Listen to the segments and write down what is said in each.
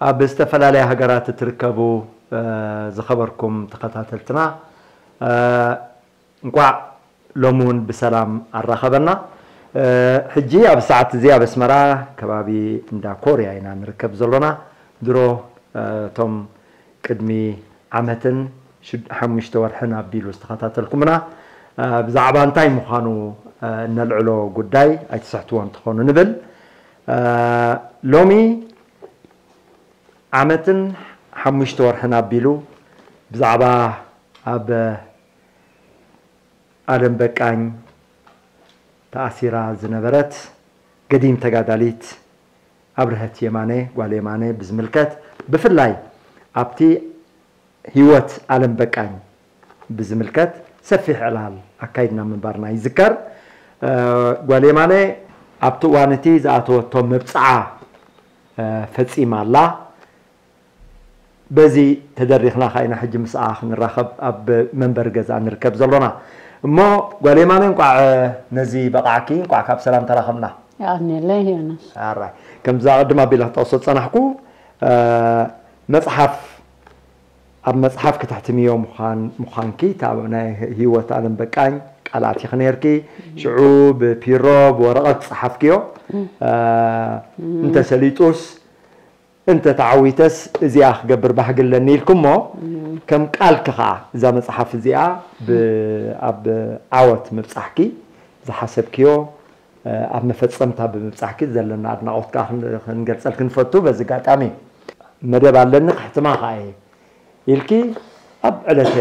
ኣብ ዝተፈላለያ ሃገራት እትርከቡ ዝኸበርኩም ተኸታተልትና፣ እንቋዕ ሎሚ እውን ብሰላም ኣራኸበና። ሕጂ ኣብ ሰዓት እዚ ኣብ ኣስመራ ከባቢ እንዳ ኮርያ ኢና ንርከብ ዘሎና። ድሮ እቶም ቅድሚ ዓመትን ሓሙሽተ ወርሕን ኣቢሉ ዝተኸታተልኩምና፣ ብዛዕባ እንታይ ምዃኑ እነልዕሎ ጉዳይ ኣይትስሕትዎን ትኾኑ ንብል። ሎሚ ዓመትን ሓሙሽተ ወርሕን ኣቢሉ ብዛዕባ ኣብ ኣለም በቃኝ ተኣሲራ ዝነበረት ገዲም ተጋዳሊት ኣብርሀት የማነ፣ ጓል የማነ ብዝምልከት፣ ብፍላይ ኣብቲ ህይወት ኣለም በቃኝ ብዝምልከት ሰፊሕ ዕላል ኣካይድና ምንባርና ይዝከር። ጓል የማነ ኣብቲ እዋን እቲ ዝኣተወቶ መብፅዓ ፈፂማ ኣላ። በዚ ተደሪኽና ኸዓ ኢና ሕጂ ምስኣ ክንራኸብ ኣብ መንበሪ ገዛ ንርከብ ዘሎና። እሞ ጓል የማነ፣ እንቋዕ ነዚ በቓዕኪ፣ እንቋዕ ካብ ሰላም ተራኸብና። የቐንየለይ ዮናስ። ኣራይ፣ ከምዛ ቅድም ኣቢለ ክጠቕሶ ዝጸናሕኩ፣ መጽሓፍ፣ ኣብ መጽሓፍ ክተሕትምዮ ምዃንኪ፣ እታ ናይ ህይወት ኣለም በቃኝ ቃል ኣቲኺ ነይርኪ። ሽዑ ብፒሮ ብወረቐት ጸሓፍክዮ። እንተሰሊጡስ እንተ ተዓዊተስ እዚኣ ክገብር ባህጊ ኣለኒ ኢልኩሞ፣ ከም ቃልኪ ኸዓ እዛ መጽሓፍ እዚኣ ኣብ ዓወት ምብጻሕኪ ዝሓሰብክዮ፣ ኣብ መፈጸምታ ብምብጻሕኪ ዘለና ኣድናቖት ከኣ ክንገልጸልኪ ንፈቱ። በዚ ኣጋጣሚ መደብ ኣለኒ ክሕትማ ከኣ እየ ኢልኪ ኣብ ዕለተ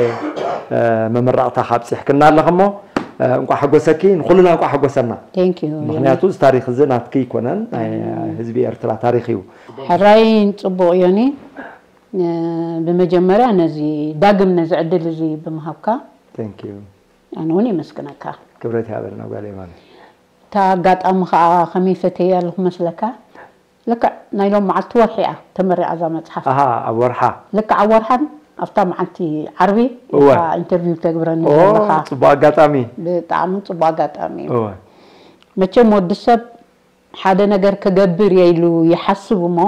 መመረቕታ ካብ ጺሕክና ኣለኽሞ፣ እንቋዕ ሓጎሰኪ፣ ንኹልና እንቋዕ ሓጎሰና። ምክንያቱ እዚ ታሪኽ እዚ ናትኪ ኣይኮነን፣ ናይ ህዝቢ ኤርትራ ታሪኽ እዩ። ሕራይ ጽቡቕ ዮኒ፣ ብመጀመርያ ነዚ ዳግም ነዚ ዕድል እዚ ብምሃብካ ኣነ እውን የመስግነካ። ክብረት ይሃበልና ጓል የማነ። እታ ኣጋጣሚ ከዓ ከመይ ፈተየ ኣለኹ መስለካ? ልክዕ ናይ ሎም መዓልቲ ወርሒ እያ ተመሪቓ እዛ መፅሓፍ። ኣሃ፣ ኣብ ወርሓ። ልክዕ ኣብ ወርሓን ኣብታ መዓልቲ ዓርቢ እወ። እታ ኢንተርቪው ተግብረኒ ኦ፣ ዘለኻ። ጽቡቕ ኣጋጣሚ። ብጣዕሚ ጽቡቕ ኣጋጣሚ እዩ። እወ። መቸም ወዲ ሰብ ሓደ ነገር ክገብር እየ ኢሉ ይሓስብ እሞ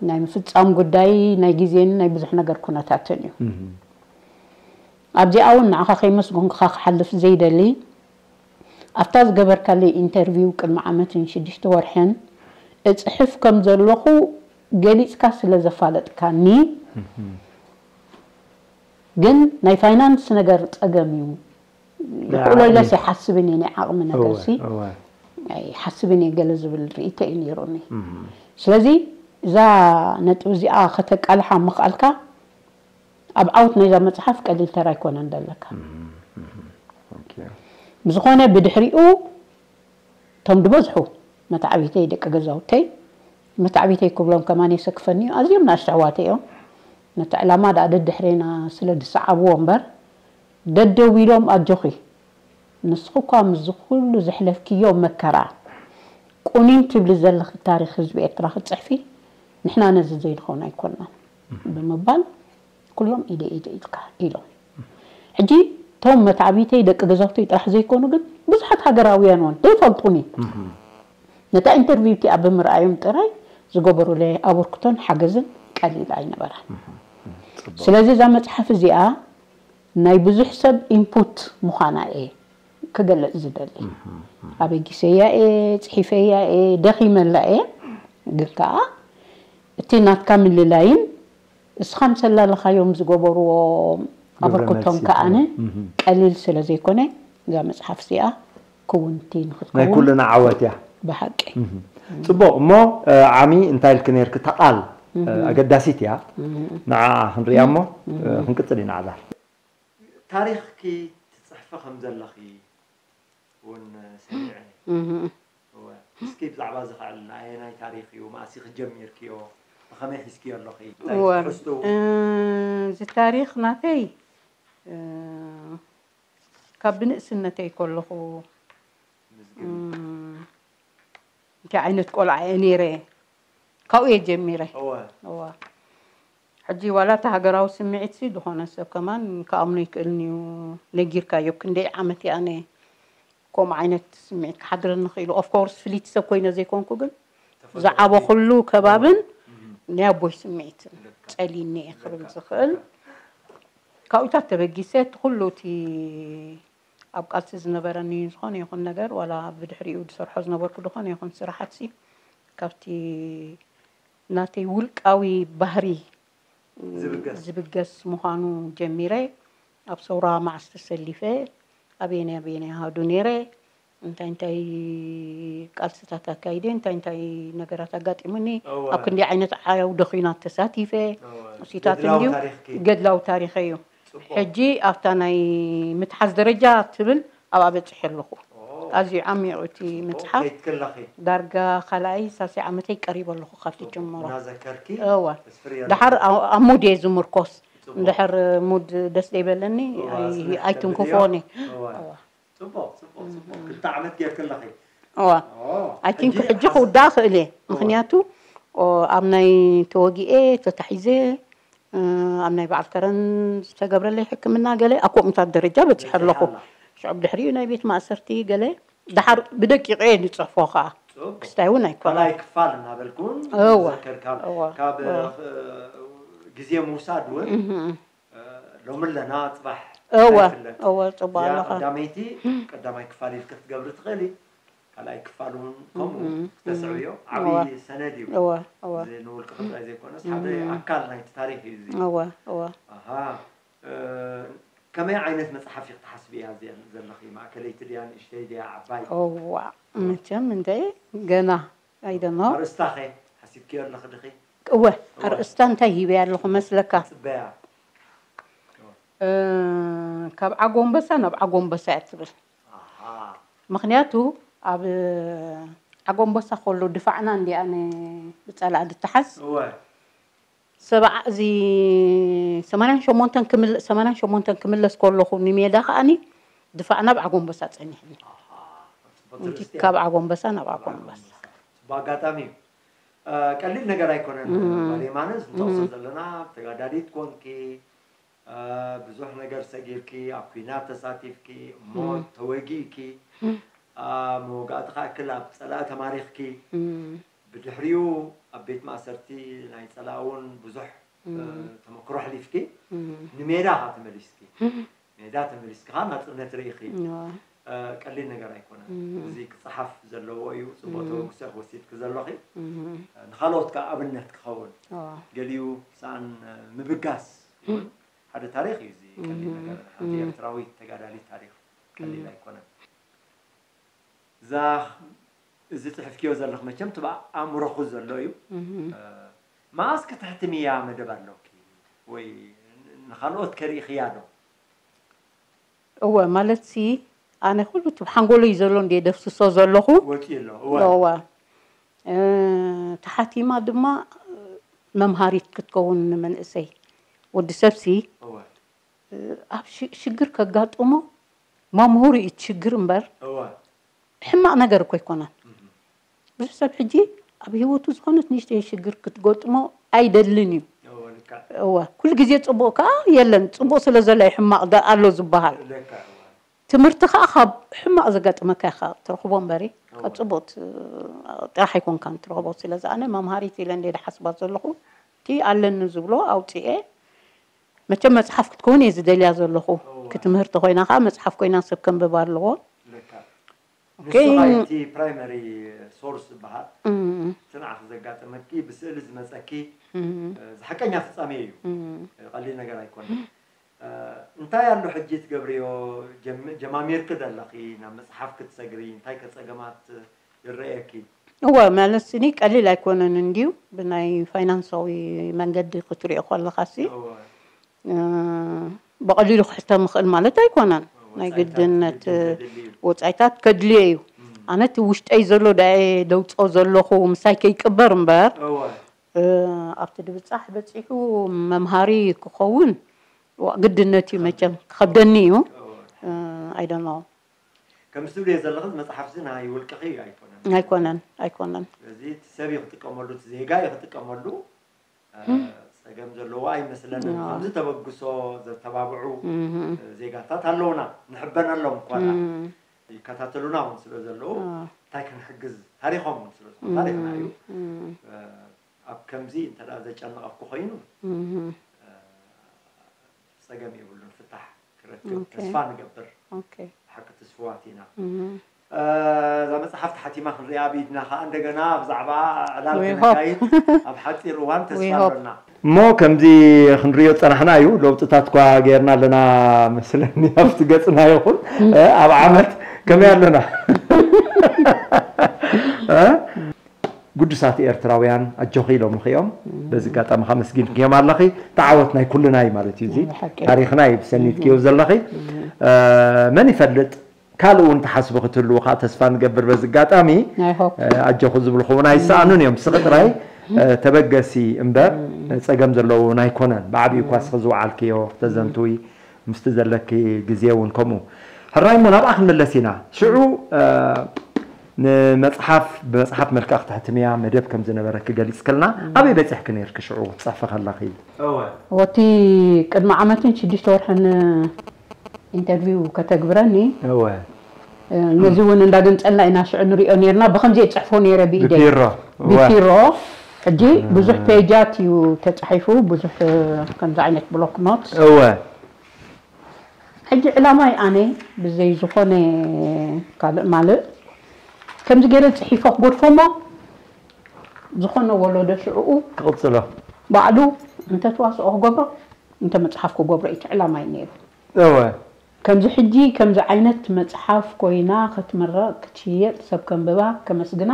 ናይ ምፍጻም ጉዳይ ናይ ግዜን ናይ ብዙሕ ነገር ኩነታትን እዩ። እህ። ኣብዚኣ እውን ንዓኻ ከይመስገንኩኻ ክሓልፍ ዘይደሊ ኣብታ ዝገበርካለይ ኢንተርቪው ቅድሚ ዓመትን ሽዱሽተ ወርሕን እጽሕፍ ከም ዘለኹ ገሊጽካ ስለ ዘፋለጥካኒ፣ ግን ናይ ፋይናንስ ነገር ጸገም እዩ። ናይ ይኽእሎ ኢለስ ዓቕሚ። ይሓስብን እየ፣ ናይ ዓቕሚ ነገር እወ፣ ሲ እወ። ይሓስብን እየ ገለ ዝብል ርእይቶ እዩ ነይሩኒ። እም። ስለዚ እዛ ነጥቢ እዚኣ ከተቃልሓ ምኽኣልካ ኣብ ዓወት ናይዛ መጽሓፍ ቀሊል ተራ ኣይኮነን ዘለካ። እም፣ እም። ኦኬ። ብዝኾነ ብድሕሪኡ እቶም ዝበዝሑ መታዕቢተይ ደቂ ገዛውተይ፣ መታዕቢተይ ክብሎም ከማን የሰክፈኒ እዩ፣ ኣዝዮም ንኣሽቱ ኣሕዋተይ እዮም። ነቲ ዕላማ ደኣ ደድሕሬና ስለ ዝሰዓብዎ እምበር፣ ደደው ኢሎም ኣጆኺ፣ ንስኺ እኳ ምስዚ ኩሉ ዘሕለፍክዮ መከራ ቁኒን ትብሊ ዘለኺ ታሪኽ ህዝቢ ኤርትራ ክትጽሕፊ፣ ንሕና ነዚ ዘይንኸውን ኣይኮንናን ብምባል ኩሎም ኢደ ኢደ ኢልካ ኢሎም። ሕጂ እቶም መታዕቢተይ ደቂ ገዛውተይ ጥራሕ ዘይኮኑ ግን ብዙሓት ሃገራውያን እውን ዘይፈልጡኒ እህ። ነታ ኢንተርቪው እቲኣ ብምርኣዮም ጥራይ ዝገበሩለይ ኣበርክቶን ሓገዝን ቀሊል ኣይነበረን። እህ፣ እህ፣ ጽቡቕ። ስለዚ እዛ መጽሓፍ እዚኣ ናይ ብዙሕ ሰብ ኢንፑት ምዃና እየ ክገልጽ ዝደሊ። እህ፣ እህ። ኣበጊሰያ እየ፣ ጽሒፈያ እየ፣ ደኺመላ እየ። ግን ከኣ እቲ ናትካ ምልላይን እስኻ ምስ ኣላለኻዮም ዝገበርዎ ግብረ ኣበርክቶን መልሲ ከኣነ ይኮነ። እህ። ቀሊል ስለ ዘይኮነ እዛ መጽሓፍ እዚኣ ክውንቲ ናይ ንኽትከውን ኩልና ዓወት እያ። ብሓቂ። እህ። ጽቡቕ እሞ፣ እ፣ ዓሚ እንታይ ኢልኪ ነይርኪ? እታ ቃል፣ እ፣ እህ። ኣገዳሲት እያ። እህ። ንዓኣ ክንሪኣ እሞ፣ እ፣ እህ። ክንቅጽል ኢና ዕላል። ታሪኽኪ ትጽሕፊ ከም ዘለኺ እውን ሰሚዐ። እህ። እወ። እስኪ ብዛዕባ እዚ ከዕልና፣ ኣየናይ ታሪኽ እዩ? መኣስ ኢኺ ጀሚርክዮ? ብኸመይ ሒዝክዮ ኣለኺ? እንታይ እወ። ትሕዝትኡ? እ፣ እዚ ታሪኽ ናተይ፣ እ፣ ካብ ብንእስነተይ ከለኹ፣ ምዝግብ። እም፣ እንታይ ዓይነት ቆልዓ እየ ነይረ? ካብኡ እየ ጀሚረ። እወ። እወ። ሕጂ ዋላ እቲ ሃገራዊ ስምዒትሲ ዝኾነ ሰብ ከማን ክኣምኖ ይክእልን እዩ። ነጊርካዮ፣ ክንደይ ዓመት እየ ኣነ ከምኡ ዓይነት ስምዒት ክሓድረኒ ክኢሉ። ኦፍ ኮርስ ፍልይቲ ሰብ ኮይነ ዘይኮንኩ፣ ግን ተፈጥሮ ዝዓበኹሉ ከባብን እህ። ናይ ኣቦይ ስምዒትን ጸሊኒ እየ ክብል ዝኽእል። ካብኡታት ተበጊሰ እቲ ኩሉ እቲ ኣብ ቃልሲ ዝነበረኒ ዝኾነ ይኹን ነገር፣ ዋላ ብድሕሪኡ ዝሰርሖ ዝነበርኩ ዝኾነ ይኹን ስራሓትሲ፣ ካብቲ ናተይ ውልቃዊ ባህሪ ዝብገስ። ዝብገስ ምዃኑ ጀሚረ። ኣብ ሰውራ መዓስ ተሰሊፈ፣ ኣበየናይ ኣበየናይ ኣሃዱ ነይረ፣ እንታይ እንታይ ቃልስታት ኣካይደ፣ እንታይ እንታይ ነገራት ኣጋጢሙኒ፣ እወ። ኣብ ክንደይ ዓይነት ዓውደ ኲናት ተሳቲፈ፣ እወ። እሲታት ገድላዊ እንድዩ ታሪኽኪ። ገድላዊ ታሪኸይ እዩ። ጽቡቕ። ሕጂ ኣብታ ናይ ምትሓዝ ደረጃ ትብል ኣብኣ በጺሐ ኣለኹ። ኦ። ኣዝዩ ዓሚቑ እቲ ጽቡቕ። ምጽሓፍ። ከይትክለኺ። ዳርጋ ካልኣይ ሳልሳይ ዓመተይ ቀሪበ ኣለኹ ካብቲ ጅምሮ። እናዘከርኪ እወ። ተስፍሪ ኣለኺ። ደሓር ኣብ፣ ኣብ ሙድ እየ ዝምርኮስ። ጽቡቕ። እንድሕር ሙድ ደስ ዘይበለኒ እወ፣ ኣይ-፣ ኣጽንሕ ኣይትንክፎን እየ። ተብልዮ። እወ። እወ። ጽቡቕ፣ ጽቡቕ፣ ጽቡቕ። እህ። ክልተ ዓመት ጌርኪ ኣለኺ። እወ። ኦ፣ I think ሕጂ ሕጂ ሓስ-፣ ክውዳእ ክእል እየ። እወ። ምኽንያቱ፣ ኦ፣ ኣብ ናይ ተወጊኤ፣ ተታሒዘ፣ እ፣ ኣብ ናይ በዓል ከረን ዝተገብረለይ ሕክምና ገለ ኣብ ከምኡታት ደረጃ በጺሐ በጺሐ ኣለኹ። ኣላ። ሽዑ ብድሕሪኡ ናይ ቤት ማእሰርቲ ገለ ደሓር ብደቂቕ እየ ዝጽሕፎ ከኣ። ጽቡቕ። ክስታይ እውን ኣይኮነን። ካልኣይ ክፋል እናበልኩ እውን እወ። ዘከር ካብ፣ እወ። ካብ፣ እወ። እ፣ ግዜ ምውሳድ እውን፣ እህ። እ፣ ሎሚ ኣለና፣ ጽባሕ እወ፣ ኣይፍለጥ። እወ፣ ጽቡቕ እዚኣ ኣለኻ። ቀዳመይቲ፣ ቀዳማይ ክፋል ኢልኪ ክትገብሪ ትኽእሊ። ካልኣይ ክፋል እውን ከምኡ እም፣ እም። ክተስዕብዮ። ዓብዪ እወ። ሰነድ እዩ። እወ፣ እወ። እዚ ንውልቅኺ ጥራይ ዘይኮነስ፣ ሓደ እም። ኣካል ናይቲ ታሪኽ እዩ እዚ። እወ፣ እወ። ኣሃ። እ፣ ከመይ ዓይነት መጽሓፍ ኢኺ ትሓስቢ እያ እዚኣ ዘለኺ? ማእከለይቲ ድያ፣ ንእሽተይ ድያ፣ ዓባይ? እዋ፣ መቸም እንተ ገና፣ I don't know። ኣርእስታ ኸ ሓሲብክዮ ኣለኺ ድኺ? እወ፣ እወ። ኣርእስታ እንታይ ሂበያ ኣለኹ መስለካ? ጽበያ። እ፣ ካብ ዓጎንበሳ ናብ ዓጎንበሳ እያ ትብል። ኣሃ። ምኽንያቱ ኣብ ዓጎንበሳ ከሎ ድፋዕና እንዲኣ ን-፣ ብጸላእ ድተሓዝ። እወ። ሰብዓ-፣ እዚ ሰማንያን ሸሞንተን ክምለ-፣ ሰማንያን ሸሞንተን ክምለስ ከለኹ ንሜዳ ከኣኒ ድፋዕና ኣብ ዓጎንበሳ ጸኒሕኒ። ኣሃ። ጽቡቕ እቲ ትውስቲ ካብ እያ። ዓጎንበሳ ናብ ዓጎንበሳ። ጽቡቕ ኣጋጣሚ እዩ። እ፣ ቀሊል ነገር ኣይኮነን። እም። ጓል የማነ፣ እዚ ንጠቕሶ እም። ዘለና ተጋዳሊት ኮንኪ፣ እ፣ ብዙሕ ነገር ሰጊርኪ፣ ኣብ ኲናት ተሳቲፍኪ፣ እሞ እም። ተወጊእኪ፣ እም። እ፣ መወጋእቲ ክኣክል ኣብ ጸላኢ ተማሪኽኪ፣ እም። ብድሕሪኡ ኣብ ቤት ማእሰርቲ ናይ ጸላኢ እውን ብዙሕ፣ እ፣ እም። ተመክሮ ኣሕሊፍኪ፣ እም። ንሜዳ ኸኣ ተመሊስኪ። እም። ሜዳ ተመሊስኪ ኸኣ ናጽነት ርኢኺ። እዋ። እ፣ ቀሊል ነገር ኣይኮነን። እም። እዚ ክጸሓፍ ዘለዎ እዩ። ጽቡቕ እም። ተበግሶ ኢኺ ወሲድኪ ዘለኺ። እም። እ፣ ንኻልኦት ከኣ ኣብነት ክኸውን። እዋ። ገሊኡ ሰኣን፣ እ፣ ምብጋስ እውን እም። ሓደ ታሪኽ እዩ። እዚ ቀሊል እም። ነገር፣ ሓንቲ እም። ኤርትራዊት ተጋዳሊት ታሪኽ ቀሊል እም። ኣይኮነን። እዛ፣ እዚ ጽሕፍክዮ ዘለኽ መቸም ትብ ኣእምሮኹ ዘሎ እዩ። እም። እ፣ መኣስ ከተሕትምያ መደብ ኣሎኪ? ወይ ንኻልኦት ከርኢኽያ ዶ? እወ፣ ማለትሲ ኣነ ኩሉ እቲ ሓንጎለይ ዘሎ እንድየ ደፍስሶ ዘለኹ። ወጺኡ ኣሎ፣ እወ። እወ። እ፣ ተሓቲማ ድማ መምሃሪት ክትከውን ንመንእሰይ። ወዲ ሰብሲ እወ። እ፣ ኣብ ሽ-፣ ሽግር ከጋጥሞ መምህሩ እዩ እቲ ሽግር እምበር እወ። ሕማቕ ነገር እኮ ኣይኮነን። እህ። ብዙሕ ሰብ ሕጂ ኣብ ህይወቱ ዝኾነት ንእሽተይ ሽግር ክትገጥሞ ኣይደልን እዩ። እወ፣ ልክዕ። እወ፣ ኩሉ ግዜ ጽቡቕ ከኣ የለን። ጽቡቕ ስለ ዘሎ እዩ ሕማቕ ደ-፣ ኣሎ ዝበሃል። ልክዕ፣ እወ። ትምህርቲ ከኣ ካብ ሕማቕ ዘጋጥመካ ኢኻ ትረኽቦ እምበሪ፣ ካብ እወ። ጽቡቕ ት-፣ ጥራሕ ኣይኮንካን ትረኽቦ። ስለዚ ኣነ መምሃሪት ኢለ እንደ ዝሓስባ ዘለኹ፣ እቲ ኣለኒ ዝብሎ ኣውጽኤ፣ መቸም መጽሓፍ ክትከውን እየ ዝደልያ ዘለኹ። እወ። ክትምህርቲ ኮይና ከኣ መጽሓፍ ኮይና ሰብ ከንብባ ኣለዎ። ልክዕ። ኦኬ። ንሱ ኸኣ እቲ ፕራይመሪ ሶርስ ዝበሃል እም። እቲ ንዓኺ ዘጋጠመኪ፣ ብስእሊ ዝመጸኪ፣ እም። እ፣ እዚ ሓቀኛ ፍጻሜ እዩ። እም። እ፣ ቀሊል ነገር ኣይኮነን። እ፣ እንታይ ኣሎ ሕጂ ትገብርዮ? ጀም-፣ ጀማሚርኪ ዶ ኣለኺ ናብ መጽሓፍ ክትሰግሪ? እንታይ ከ ጸገማት ይረኣየኪ? እወ፣ ማለትሲ ቀሊል ኣይኮነን እንድዩ፣ ብናይ ፋይናንሳዊ መንገዲ ክትሪኦ ከለኻሲ። እወ። እ፣ ብቐሊሉ ክሕተም ይኽእል ማለት ኣይኮነን። እወ፣ ናይ ወጻኢታት ግድነት፣ ግድን ዘድሊ እዩ። ወጻኢታት ከድልዮ እዩ። እም። ኣነ እቲ ውሽጠይ ዘሎ ደኣ እየ ደውጾ ዘለኹ፣ ምሳይ ከይቅበር እምበር፣ እወ። እ፣ ኣብቲ ድብጻሕ በጺሑ መምሃሪ ክኸውን፣ ዋ፣ ግድነት እዩ መቸም፣ ክኸብደኒ እዩ። እወ። እ፣ I don't know። ከምዚ ትብልዮ ዘለኺ፣ እዚ መጽሓፍ እዚ ናይ ውልቅኺ ኣይኮነን። ኣይኮነን፣ ኣይኮነን። ስለዚ እቲ ሰብ እዩ ክጥቀመሉ፣ እቲ ዜጋ እዩ ክጥቀመሉ። እ፣ ጸገም ዘለዎ ኣይመስለንን። ኣዎ። ከምዚ ተበግሶ ዘተባብዑ፣ እህ። እ፣ ዜጋታት ኣለውና፣ ንሕበነሎም እኳ ደኣ። እም። ይከታተሉና እውን ስለ ዘለዉ፣ ኣዎ። እንታይ ክንሕግዝ፣ ታሪኾም እውን ስለ ዝኾነ፣ እም፣ ታሪኽና እዩ። እም። እ፣ ኣብ ከምዚ እንተ ደኣ ዘጨንቐኩ ኮይኑ፣ ጸገም የብሉን፣ ፍታሕ ክረክብ ኦኬ። ተስፋ ንገብር። ኦኬ። ሓቂ ትስፍዋት ኢና። እህ። እዛ መጽሓፍ ተሓቲማ ክንሪኣ ኣብ ኢድና ከኣ እንደገና ብዛዕባ ዕላል We ከነካይድ ኣብ ሓጺር እዋን ተስፋ We hope. ኣሎና። እሞ ከምዚ ክንሪኦ ዝጸናሕና እዩ። ለውጥታት እኳ ጌርና ኣለና መስለኒ፣ ኣብቲ ገጽና ይኹን ኣብ ዓመት ከመይ ኣለና? እ? ግዱሳት ኤርትራውያን ኣጆኺ ኢሎምኺ እዮም። በዚ ኣጋጣሚ ከመስጊንክዮም ኣለኺ። እቲ ዓወት ናይ ኩልና እዩ ማለት እዩ። እዚ ብሓቂ። ታሪኽና እዩ ብሰኒትክዮ ዘለኺ። እ፣ መን ይፈልጥ ካልእ እውን ትሓስቡ ክትህልዉ ከዓ ተስፋ ንገብር። በዚ ኣጋጣሚ ናይ ሆፕ እ፣ ኣጆኹ ዝብልኹ እውን ኣይሰኣኑን እዮም። ስኺ ጥራይ እ፣ ተበገሲ እምበር ጸገም ዘለዎን ኣይኮነን። ብዓብዩ እኳ ስኺ ዝወዓልክዮ ክተዘንትዊ ምስቲ ዘለኪ ግዜ እውን ከምኡ። ሕራይ እሞ ናብኣ ክንምለስ ኢና። ሽዑ እ፣ ንመጽሓፍ ብመጽሓፍ መልክዕ ክተሕትምያ መደብ ከም ዝነበረኪ ገሊጽክልና። ኣበይ በጺሕኪ ነይርኪ ሽዑ ክትጽሕፊ ከለኺ? ወቲ ቅድሚ ዓመትን ሽዱሽተ ወርሕን ኢንተርቪው ከተግብረኒ እወ ነዚ እውን እንዳገንጸልና ኢና ሽዑ ንሪኦ ነርና። ብኸምዚ እየ ዝጽሕፎ ነይረ ብኢደይ ብፒሮ እወ ብፒሮ። ሕጂ ብዙሕ ፔጃት እዩ ተጻሒፉ፣ ብዙሕ ከምዚ ዓይነት ብሎክ ኖት። እወ ሕጂ ዕላማይ ኣነ ብዘይ ዝኾነ ካልእ ማልእ ከምዚ ገይረ ጽሒፎ ክገድፎ እሞ ዝኾነ ወለዶ ሽዕኡ ክቕጽሎ ባዕሉ እንተ ተዋስኦ ክገብሮ እንተ መጽሓፍ ክገብሮ እዩ እቲ ዕላማይ ነይሩ። እወ ከምዚ ሕጂ ከምዚ ዓይነት መጽሓፍ ኮይና ክትምረቕ ክትሽየጥ ሰብ ከንብባ ከመስግና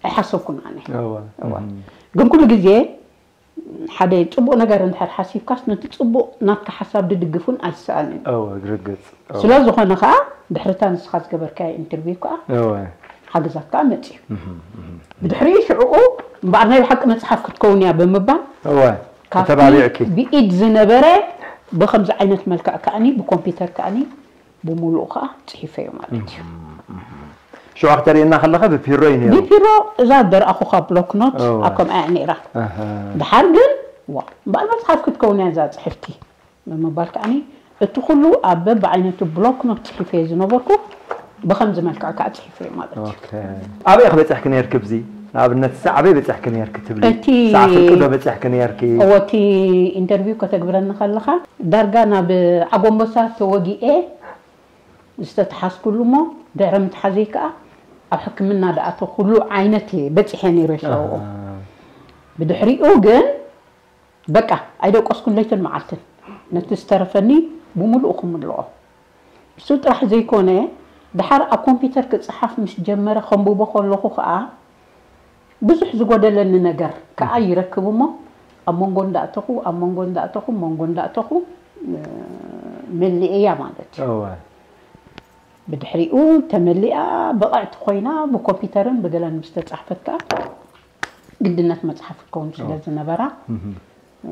ኣይሓሰብኩን ኣነ። እወ እወ። ግን ኩሉ ግዜ ሓደ ጽቡቕ ነገር እንድሕር ሓሲብካስ ነቲ ጽቡቕ ናትካ ሓሳብ ድድግፉን ኣይሰኣንን። እወ ርግጽ እወ ስለ ዝኾነ ከኣ ድሕርታ ንስኻ ዝገበርካዮ ኢንተርቪው ከኣ እወ ሓገዛት ከኣ መጽዩ። ብድሕሪኡ ሽዕኡ እምበኣር ናይ ብሓቂ መጽሓፍ ክትከውን እያ ብምባል እወ ካብቲ ተባቢዕኪ ብኢድ ዝነበረ ብኸምዚ ዓይነት መልክዕ ከኣኒ ብኮምፒውተር ከኣኒ ብምሉኡ ከኣ ጽሒፈዮ ማለት እዩ። ሽዑ ክተርእየና ከለኻ ብፒሮ እዩ ነይሩ ብፒሮ እዛ ደርኣኹኻ ብሎክ ኖት እወ። ኣብ ከምኣ እያ ነይራ። ኣሃ ድሓር ግን ዋ እምበኣር መጽሓፍ ክትከውን እያ እዛ ጽሕፍቲ ብምባል ከኣኒ እቲ ኩሉ ኣብ በብዓይነቱ ብሎክ ኖት ጽሒፈ ዝነበርኩ ብኸምዚ መልክዕ ከኣ ጽሒፈ ማለት እዩ። ኦኬ ኣበይ ኢኺ በጺሕኪ ነይርኪ ብዚ ንኣብነት ሳ ኣበይ በጺሕኪ ነይርኪ ትብሊ እቲ- ሳዕ ፍርቂ ዶ በጺሕኪ ነይርኪ እወ እቲ ኢንተርቪው ከተግብረኒ ከለኻ ዳርጋ ናብ ዓጎምቦሳ ተወጊኤ ዝተተሓዝኩሉ እሞ ድሕሪ ምትሓዘይ ከኣ ኣብ ሕክምና ደኣ እቲ ኩሉ ዓይነት እየ በጺሐ ነይረ ሽዑ። ብድሕሪኡ ግን በቃ ኣይደቀስኩን ለይትን መዓልትን ነቲ ዝተረፈኒ ብምሉኡ ክምልኦ። እሱ ጥራሕ ዘይኮነ ድሓር ኣብ ኮምፒውተር ክጽሓፍ ምስ ጀመረ ከንብቦ ከለኹ ከኣ ብዙሕ ዝጎደለኒ ነገር ከኣ ይረክብ እሞ ኣብ መንጎ እንዳእተኹ ኣብ መንጎ እንዳእተኹ መንጎ እንዳእተኹ እ፣ መሊኤያ ማለት እዩ። እወ ብድሕሪኡ ተመሊኣ ብቕዕቲ ኮይና ብኮምፒውተርን ብገለን ምስ ተጻሕፈት ከኣ ግድነት መጽሓፍ ክትከውን ስለ ዝነበራ እ፣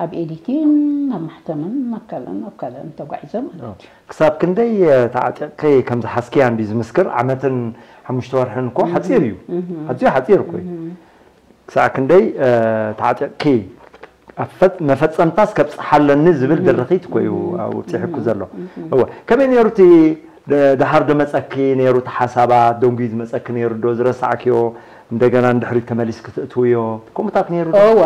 ኣብ ኤዲቲን ኣብ ማሕተምን ኣብ ካልእን ኣብ ካልእን ተጓዒዘ ማለት እዩ። ክሳብ ክንደይ ተዓጢቕኪ ከም ዝሓዝክያ እንዲ ዝምስክር ዓመትን ሓሙሽተ ወርሕን እኮ ሓፂር እዩ ኣዝዩ ሓፂር እኮ እዩ ክሳዕ ክንደይ ተዓጢቕኪ መፈፀምታስ ከብፅሓለኒ ዝብል ድርኺት እኮ እዩ ኣብፅሕኩ ዘሎ እወ ከመይ ነይሩ እቲ ደሃር ዶ መፀኪ ነይሩ እቲ ሓሳባት ደንጉዩ ዝመፀኪ ነይሩ ዶ ዝረሳዕክዮ እንደገና ንድሕሪት ተመሊስኪ ትእትውዮ ከምኡታት ነይሩ ዶ እወ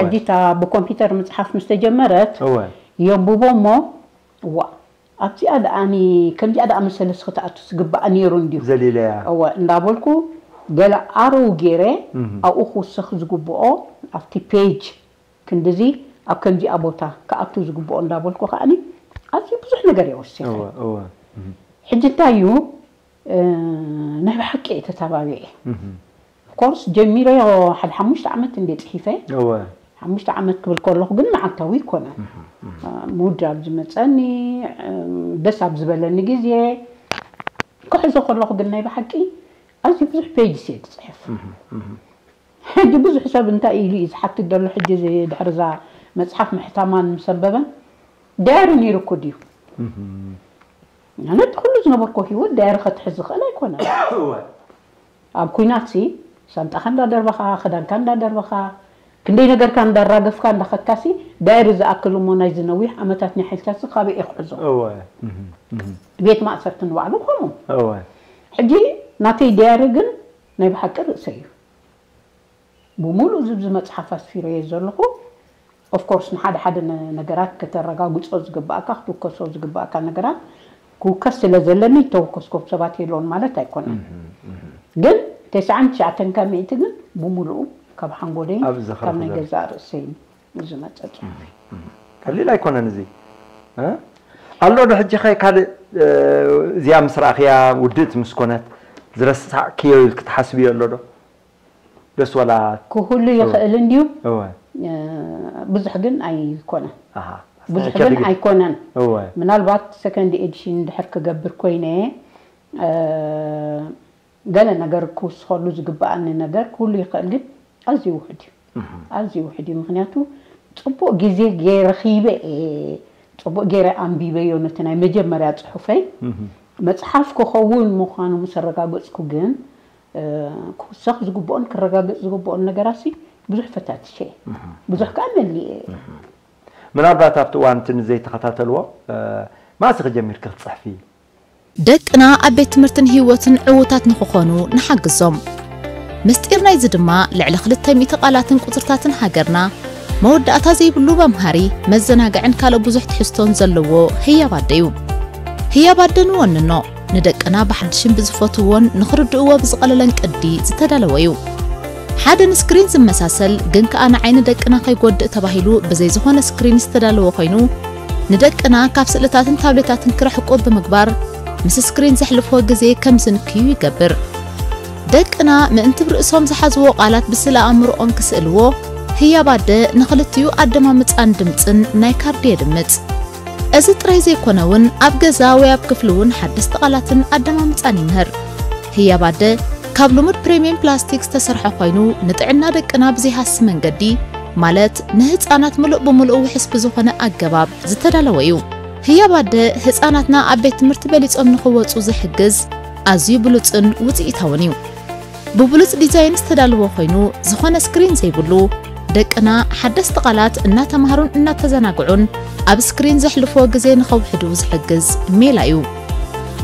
ሕጂ እታ ብኮምፒውተር ምፅሓፍ ምስ ተጀመረት እወ የንብቦ እሞ እዋ ኣብዚኣ ደኣኒ ከምዚኣ ደኣ መሰለስ ክትኣቱ ዝግባኣ ነይሩ እንድዩ ዘሊለያ እወ እንዳበልኩ ገለ ኣረው ገይረ ኣብኡ ክውስኽ ዝግብኦ ኣብቲ ፔጅ ክንድዚ ኣብ ከምዚኣ ቦታ ክኣቱ ዝግብኦ እንዳበልኩ ከኣኒ ኣዝዩ ብዙሕ ነገር እየ ወሲኸ እወ እወ ሕጂ እንታይ እዩ ናይ ብሓቂ እየ ተታባቢዐ ኮርስ ጀሚረዮ ሓደ ሓሙሽተ ዓመት እንደ ፅሒፈ እወ ሓሙሽተ ዓመት ክብል ከለኹ ግን መዓልታዊ ይኮነ ሙድ ኣብ ዝመፀኒ ደስ ኣብ ዝበለኒ ግዜ ክሕዞ ከለኹ ግን ናይ ብሓቂ ኣዝዩ ብዙሕ ፔጅስ እየ ዝፅሕፍ ሕጂ ብዙሕ ሰብ እንታይ ኢሉ እዩ ዝሓትት ዘሎ ሕጂ ድሕርዛ መፅሓፍ ምሕታማን ምስ ኣንበበን ዳያሪ ነይሩ እኮ ድዩ ኣነ እቲ ኩሉ ዝነበርኮ ህይወት ዳያሪ ከትሕዝ ዝኽእል ኣይኮነን ኣብ ኩናት ሲ ሳንጣኻ እንዳደርበኻ ክዳንካ እንዳደርበኻ ክንደይ ነገርካ እንዳራገፍካ እንዳኸድካ ሲ ዳያሪ ዝኣክል እሞ ናይዚ ነዊሕ ዓመታት ናይ ሓይልታት ሲ ካበይ እየ ክሕዞ እወ ቤት ማእሰርቲ ንባዕሉ ከምኡ እወ ሕጂ ናተይ ዳያሪ ግን ናይ ብሓቂ ርእሰ እዩ ብምሉእ ዝብዚ መጽሓፍ ኣስፊረዮ ዘለኹ። ኦፍኮርስ ንሓደ ሓደ ነገራት ከተረጋግጾ ዝግባእካ ክትውከሶ ዝግባእካ ነገራት ክውከስ ስለ ዘለኒ እተወከስኮም ሰባት የለውን ማለት ኣይኮነን። ግን ተስዓን ትሽዓተን ካብ ሚእቲ ግን ብምሉኡ ካብ ሓንጎለይ ካብ ናይ ገዛእ ርእሰይ እዩ ዝመጸ ጽሑፍ። ቀሊል ኣይኮነን እዚ። ኣሎ ዶ ሕጂ ኸ ካልእ እዚኣ ምስ ረኣኽያ ውድእቲ ምስ ኮነት ዝረሳዕክዮ ኢልክ ትሓስብዮ ኣሎ ዶ? ደስ ወላ ክህሉ ይኽእል እንድዩ። ብዙሕ ግን ኣይኮነን። ብዙሕ ግን ኣይኮነን። ምናልባት ሰከንድ ኤዲሽን ድሕር ክገብር ኮይነ ገለ ነገር ክውስኸሉ ዝግበኣኒ ነገር ክህሉ ይኽእል፣ ግን ኣዝዩ ውሑድ እዩ። ኣዝዩ ውሑድ እዩ። ምኽንያቱ ጽቡቕ ግዜ ገይረ ረኺበ እየ፣ ጽቡቕ ገይረ ኣንቢበዮ ነቲ ናይ መጀመርያ ጽሑፈይ። መጽሓፍ ክኸውን ምዃኑ ምስ ኣረጋገጽኩ ግን ክውሰኽ ዝግብኦን ክረጋገጽ ዝግብኦን ነገራሲ ብዙሕ ፈታትሸ እየ። ብዙሕ ከኣ መሊኤ እየ። ምናልባት ኣብቲ እዋን እቲ ንዘይተኸታተልዎ ማእሲ ክጀሚርኪ ክትጽሕፊ? ደቅና ኣብ ቤት ትምህርትን ህይወትን ዕዉታት ንኽኾኑ ንሓግዞም። ምስጢር ናይዚ ድማ ልዕሊ ክልተ ሚእቲ ቃላትን ቁጽርታትን ሃገርና መወዳእታ ዘይብሉ መምሃሪ፣ መዘናግዕን ካልእ ብዙሕ ትሕዝቶን ዘለዎ ህያብ ኣደ እዩ። ህያብ ኣደ ንወንኖ፣ ንደቅና ብሓድሽን ብዝፈትውዎን ንኽርድእዎ ብዝቐለለን ቅዲ ዝተዳለወ እዩ። ሓደ ንስክሪን ዝመሳሰል ግን ከኣ ንዓይኒ ደቅና ከይጎድእ ተባሂሉ ብዘይ ዝኾነ ስክሪን ዝተዳለወ ኮይኑ ንደቅና ካብ ስእልታትን ታብሌታትን ክረሕቁ ብምግባር ምስ ስክሪን ዘሕልፍዎ ግዜ ከም ዝንክዩ ይገብር። ደቅና ምእንቲ ብርእሶም ዝሓዝዎ ቃላት ብስእለ ኣእምሮኦም ክስእልዎ ህያብ ኣደ ንኽልቲኡ ኣደማምጻን ድምጽን ናይ ካርዲ የድምጽ። እዚ ጥራይ ዘይኮነ እውን ኣብ ገዛ ወይ ኣብ ክፍሊ እውን ሓደስቲ ቃላትን ኣደማምጻን ይምህር። ህያብ ኣደ ካብ ልሙድ ፕሪምየም ፕላስቲክ ዝተሰርሐ ኮይኑ ንጥዕና ደቅና ብዘይሃሲ መንገዲ ማለት ንህፃናት ምሉእ ብምሉእ ውሕስ ብዝኾነ ኣገባብ ዝተዳለወ እዩ። ህያብ ኣደ ህፃናትና ኣብ ቤት ትምህርቲ በሊፆም ንኽወፁ ዝሕግዝ ኣዝዩ ብሉፅን ውፅኢታውን እዩ። ብብሉፅ ዲዛይን ዝተዳለወ ኮይኑ ዝኾነ ስክሪን ዘይብሉ ደቅና ሓደስቲ ቃላት እናተምሃሩን እናተዘናግዑን ኣብ ስክሪን ዘሕልፍዎ ግዜ ንኸውሕዱ ዝሕግዝ ሜላ እዩ።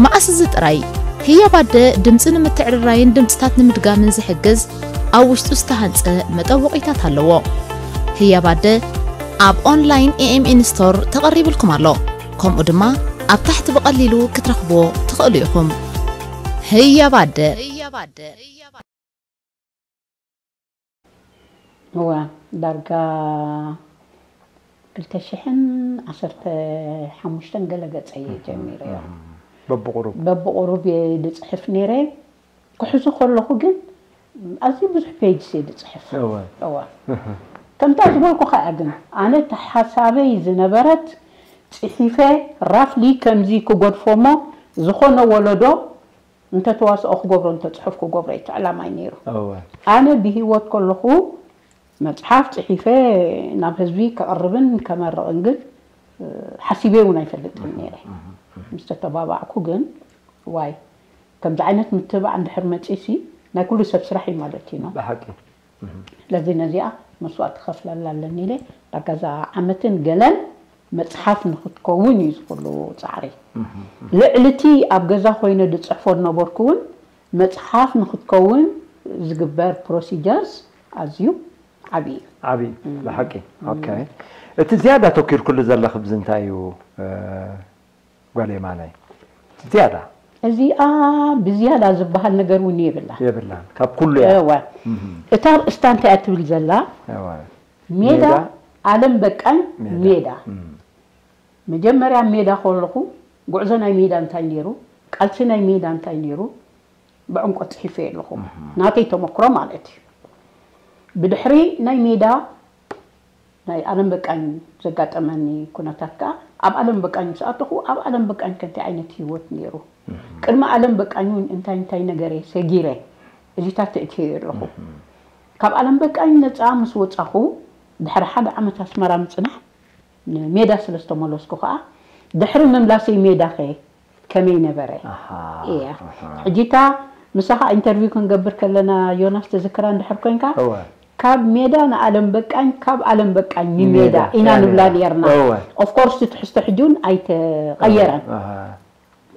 መኣስ እዚ ጥራይ ህያብ ኣደ ድምፂ ንምትዕርራይን ድምፅታት ንምድጋምን ዝሕግዝ ኣብ ውሽጡ ዝተሃንፀ መጠወቒታት ኣለዎ። ህያብ ኣደ ኣብ ኦንላይን ኤኤምኤን ስቶር ተቐሪብልኩም ኣሎ። ከምኡ ድማ ኣብ ታሕቲ ብቐሊሉ ክትረኽብዎ ትኽእሉ ኢኹም። ህያብ ኣደ። እዋ ዳርጋ ክልተ ሽሕን ዓሰርተ ሓሙሽተን ገለ ገጸ እየ ጀሚረዮ። በብቑሩብ በብቑሩብ እየ ዝጽሕፍ ነይረ። ክሕዞ ከለኹ ግን ኣዝዩ ብዙሕ ፔጅስ እየ ዝጽሕፍ። እዋ ከምታ ዝበልኩኻ እያ። ግን ኣነ እቲ ሓሳበይ ዝነበረት ጽሒፈ ራፍሊ ከምዚ ክገድፎ እሞ ዝኾነ ወለዶ እንተተዋስኦ ክገብሮ እንተፅሑፍ ክገብሮ እዩ እቲ ዕላማይ ነይሩ። ኣነ ብሂወት ከለኹ መፅሓፍ ፅሒፈ ናብ ህዝቢ ከቕርብን ከመርቕን ግን ሓሲበ እውን ኣይፈልጥን ነይረ። ምስ ተተባባዕኩ ግን ዋይ ከምዚ ዓይነት ምትባዕ እንድሕር መፂሲ ናይ ኩሉ ሰብ ስራሕ እዩ ማለት እዩ። ብሓቂ ስለዚ ነዚኣ መስዋእቲ ከፍለላ ኣለኒ ኢለ ዳርጋ እዛ ዓመትን ገለን መፅሓፍ ንክትከውን እዩ ዝኩሉ ፃዕሪ። ልዕሊ እቲ ኣብ ገዛ ኮይነ ዝፅሕፎ ዝነበርኩ እውን መፅሓፍ ንክትከውን ዝግበር ፕሮሲጀርስ ኣዝዩ ዓብዪ እዩ። ዓብዪ ብሓቂ። ኦኬ፣ እቲ ዝያዳ ተኪርኩሉ ዘለኺ ብዚ እንታይ እዩ? ጓል የማናይ ዝያዳ እዚኣ ብዝያዳ ዝበሃል ነገር እውን የብላ። የብላን። ካብ ኩሉ እያ። እወ። እታ ኣርእስታ እንታይ እያ ትብል ዘላ? እወ። ሜዳ ሜዳ። ዓለም በቃኝ ሜዳ። ሜዳ። እም። መጀመርያ ሜዳ ከለኹ ጉዕዞ ናይ ሜዳ እንታይ ነይሩ? ቃልሲ ናይ ሜዳ እንታይ ነይሩ? ብዕምቆት ፅሒፈ ኣለኹ። ናተይ ተመክሮ ማለት እዩ። ብድሕሪ ናይ ሜዳ ናይ ኣለም በቃኝ ዘጋጠመኒ ኩነታት ከኣ ኣብ ኣለም በቃኝ ምስ ኣተኹ ኣብ ኣለም በቃኝ ከ እንታይ ዓይነት ህይወት ነይሩ? ቅድሚ ኣለም በቃኝ እውን እንታይ እንታይ ነገር እየ ሰጊረ? እዚታት እእትዮ ኣለኹ። ካብ ኣለም በቃኝ ነፃ ምስ ወፃኹ ድሕሪ ሓደ ዓመት ኣስመራ ምፅናሕ ንሜዳ ስለ ዝተመለስኩ ከኣ ድሕሪ ምምላሰይ ሜዳ ከ ከመይ ነበረ? እያ ሕጂ እታ ምሳኻ ኢንተርቪው ክንገብር ከለና ዮናስ ትዝክራ እንድሕር ኮንካ እወ ካብ ሜዳ ንኣለም በቃኝ ካብ ኣለም በቃኝ ንሜዳ ኢና ንብላ ነርና። እወ ኦፍኮርስ እቲ ትሕዝቶ ሕጂ እውን ኣይተቐየረን። ኣሃ።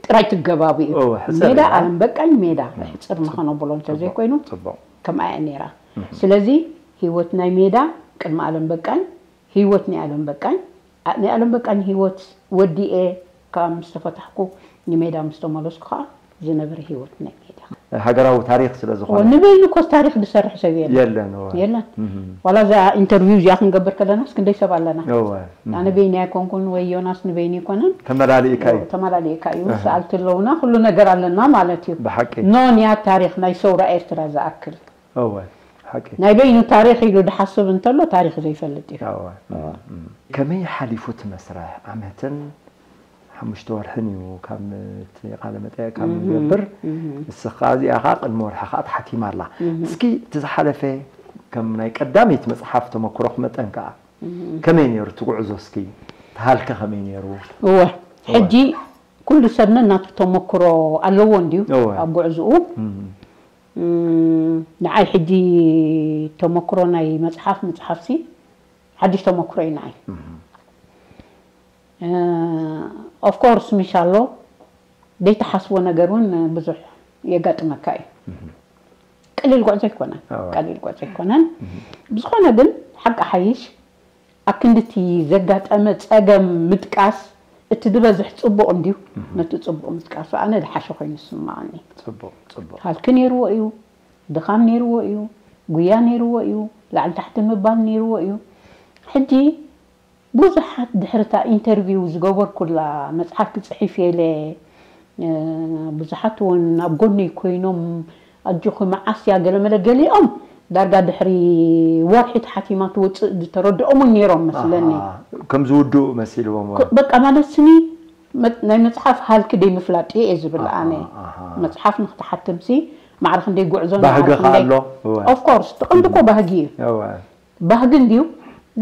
ጥራይ ትገባቡ እዩ። እወ፣ ሕጽር ሜዳ ኢላ። ኣለም በቃኝ ሜዳ ሕጽር ንኸነብሎ እንተዘይኮይኑ ጽቡቕ። ከምኣ እያ ነይራ። ስለዚ ህይወት ናይ ሜዳ ቅድሚ ኣለም በቃኝ፣ ህይወት ናይ ኣለም በቃኝ፣ ኣ- ናይ ኣለም በቃኝ ህይወት ወዲኤ ካብ ምስ ተፈታሕኩ ንሜዳ ምስ ተመለስኩ ከዓ ዝነበረ ህይወት ናይ ሜዳ። ሃገራዊ ታሪኽ ስለ ዝኾነ ንበይኑ ኮስ ታሪኽ ዝሰርሕ ሰብ የለን። የለን። እወ። የለን። እም። ዋላ እዛ ኢንተርቪው እዚኣ ክንገብር ከለናስ ክንደይ ሰብ ኣለና። እወ። ኣነ በይኒ ኣይኮንኩን ወይ ዮናስ ንበይኒ ኣይኮነን። ተመላሊእካ እዩ። ተመላሊእካ እዩ። ሰኣልቲ ኣለውና፣ ኩሉ ነገር ኣለና ማለት እዩ። ብሓቂ። ኖ ንያ ታሪኽ ናይ ሰውራ ኤርትራ ዝኣክል እወ። ሓቂ። ናይ በይኑ ታሪኽ ኢሉ ድሓስብ እንተሎ ታሪኽ ዘይፈልጥ እዩ። እወ። እም። ከመይ ሓሊፉ እቲ መስርሕ? ዓመትን ሓሙሽተ ወርሕን እዩ ካብ እቲ ቃለ መጠየቅ ካብ ንገብር። ንስኻ እዚኣ ከዓ ቅድሚ ወርሒ ከዓ ተሓቲማ ኣላ። እስኪ እቲ ዝሓለፈ ከም ናይ ቀዳመይቲ መፅሓፍ ተመክሮኽ መጠን ከዓ ከመይ ነይሩ እቲ ጉዕዞ? እስኪ ተሃልከ ከመይ ነይሩ? እወ፣ ሕጂ ኩሉ ሰብ ነናቱ ተመክሮ ኣለዎ እንድዩ። እወ። ኣብ ጉዕዝኡ እም። እም፣ ንዓይ ሕጂ ተመክሮ ናይ መፅሓፍ ምፅሓፍሲ ሓድሽ ተመክሮ እዩ ንዓይ። ኦፍኮርስ ምሽ ኣሎ ዘይተሓስቦ ነገር እውን ብዙሕ የጋጥመካ እዩ። ቀሊል ጉዕዞ ኣይኮነን። ኣዎ። ቀሊል ጉዕዞ ኣይኮነን። ብዝኾነ ግን ሓቂ ሓይሽ ኣብ ክንድቲ ዘጋጠመ ፀገም ምጥቃስ እቲ ዝበዝሕ ፅቡቕ እንድዩ። ነቲ ፅቡቕ ምጥቃሱ ኣነ ዝሓሸ ኮይኑ ዝስምዓኒ። ፅቡቕ፣ ፅቡቕ። ሃልኪ ነይርዎ እዩ፣ ድኻም ነይርዎ እዩ፣ ጉያ ነይርዎ እዩ፣ ላዕሊ ታሕቲ ምባል ነይርዎ እዩ። ሕጂ ብዙሓት ድሕርታ ኢንተርቪው ዝገበርኩላ መፅሓፍ ክፅሒፍ የለ ብዙሓት እውን ኣብ ጎነይ ኮይኖም ኣጆኺ መዓስ እያ ገለመለ ገሊኦም ዳርጋ ድሕሪ ወርሒ ተሓቲማ ትወፅእ ዝተረድኦም እውን ነይሮም መስለኒ። ከም ዝውድኡ መሲልዎም። በቃ ማለት ስኒ ናይ መፅሓፍ ሃልኪ ደይ ምፍላጥ እየ ዝብል ኣነ። መፅሓፍ ንክትሓትምሲ ማዕረ ክንደይ ጉዕዞ ባህጊ ከ ኣሎ? ኦፍኮርስ ትቐንዲ እኮ ባህጊ እዩ። ባህጊ እንድዩ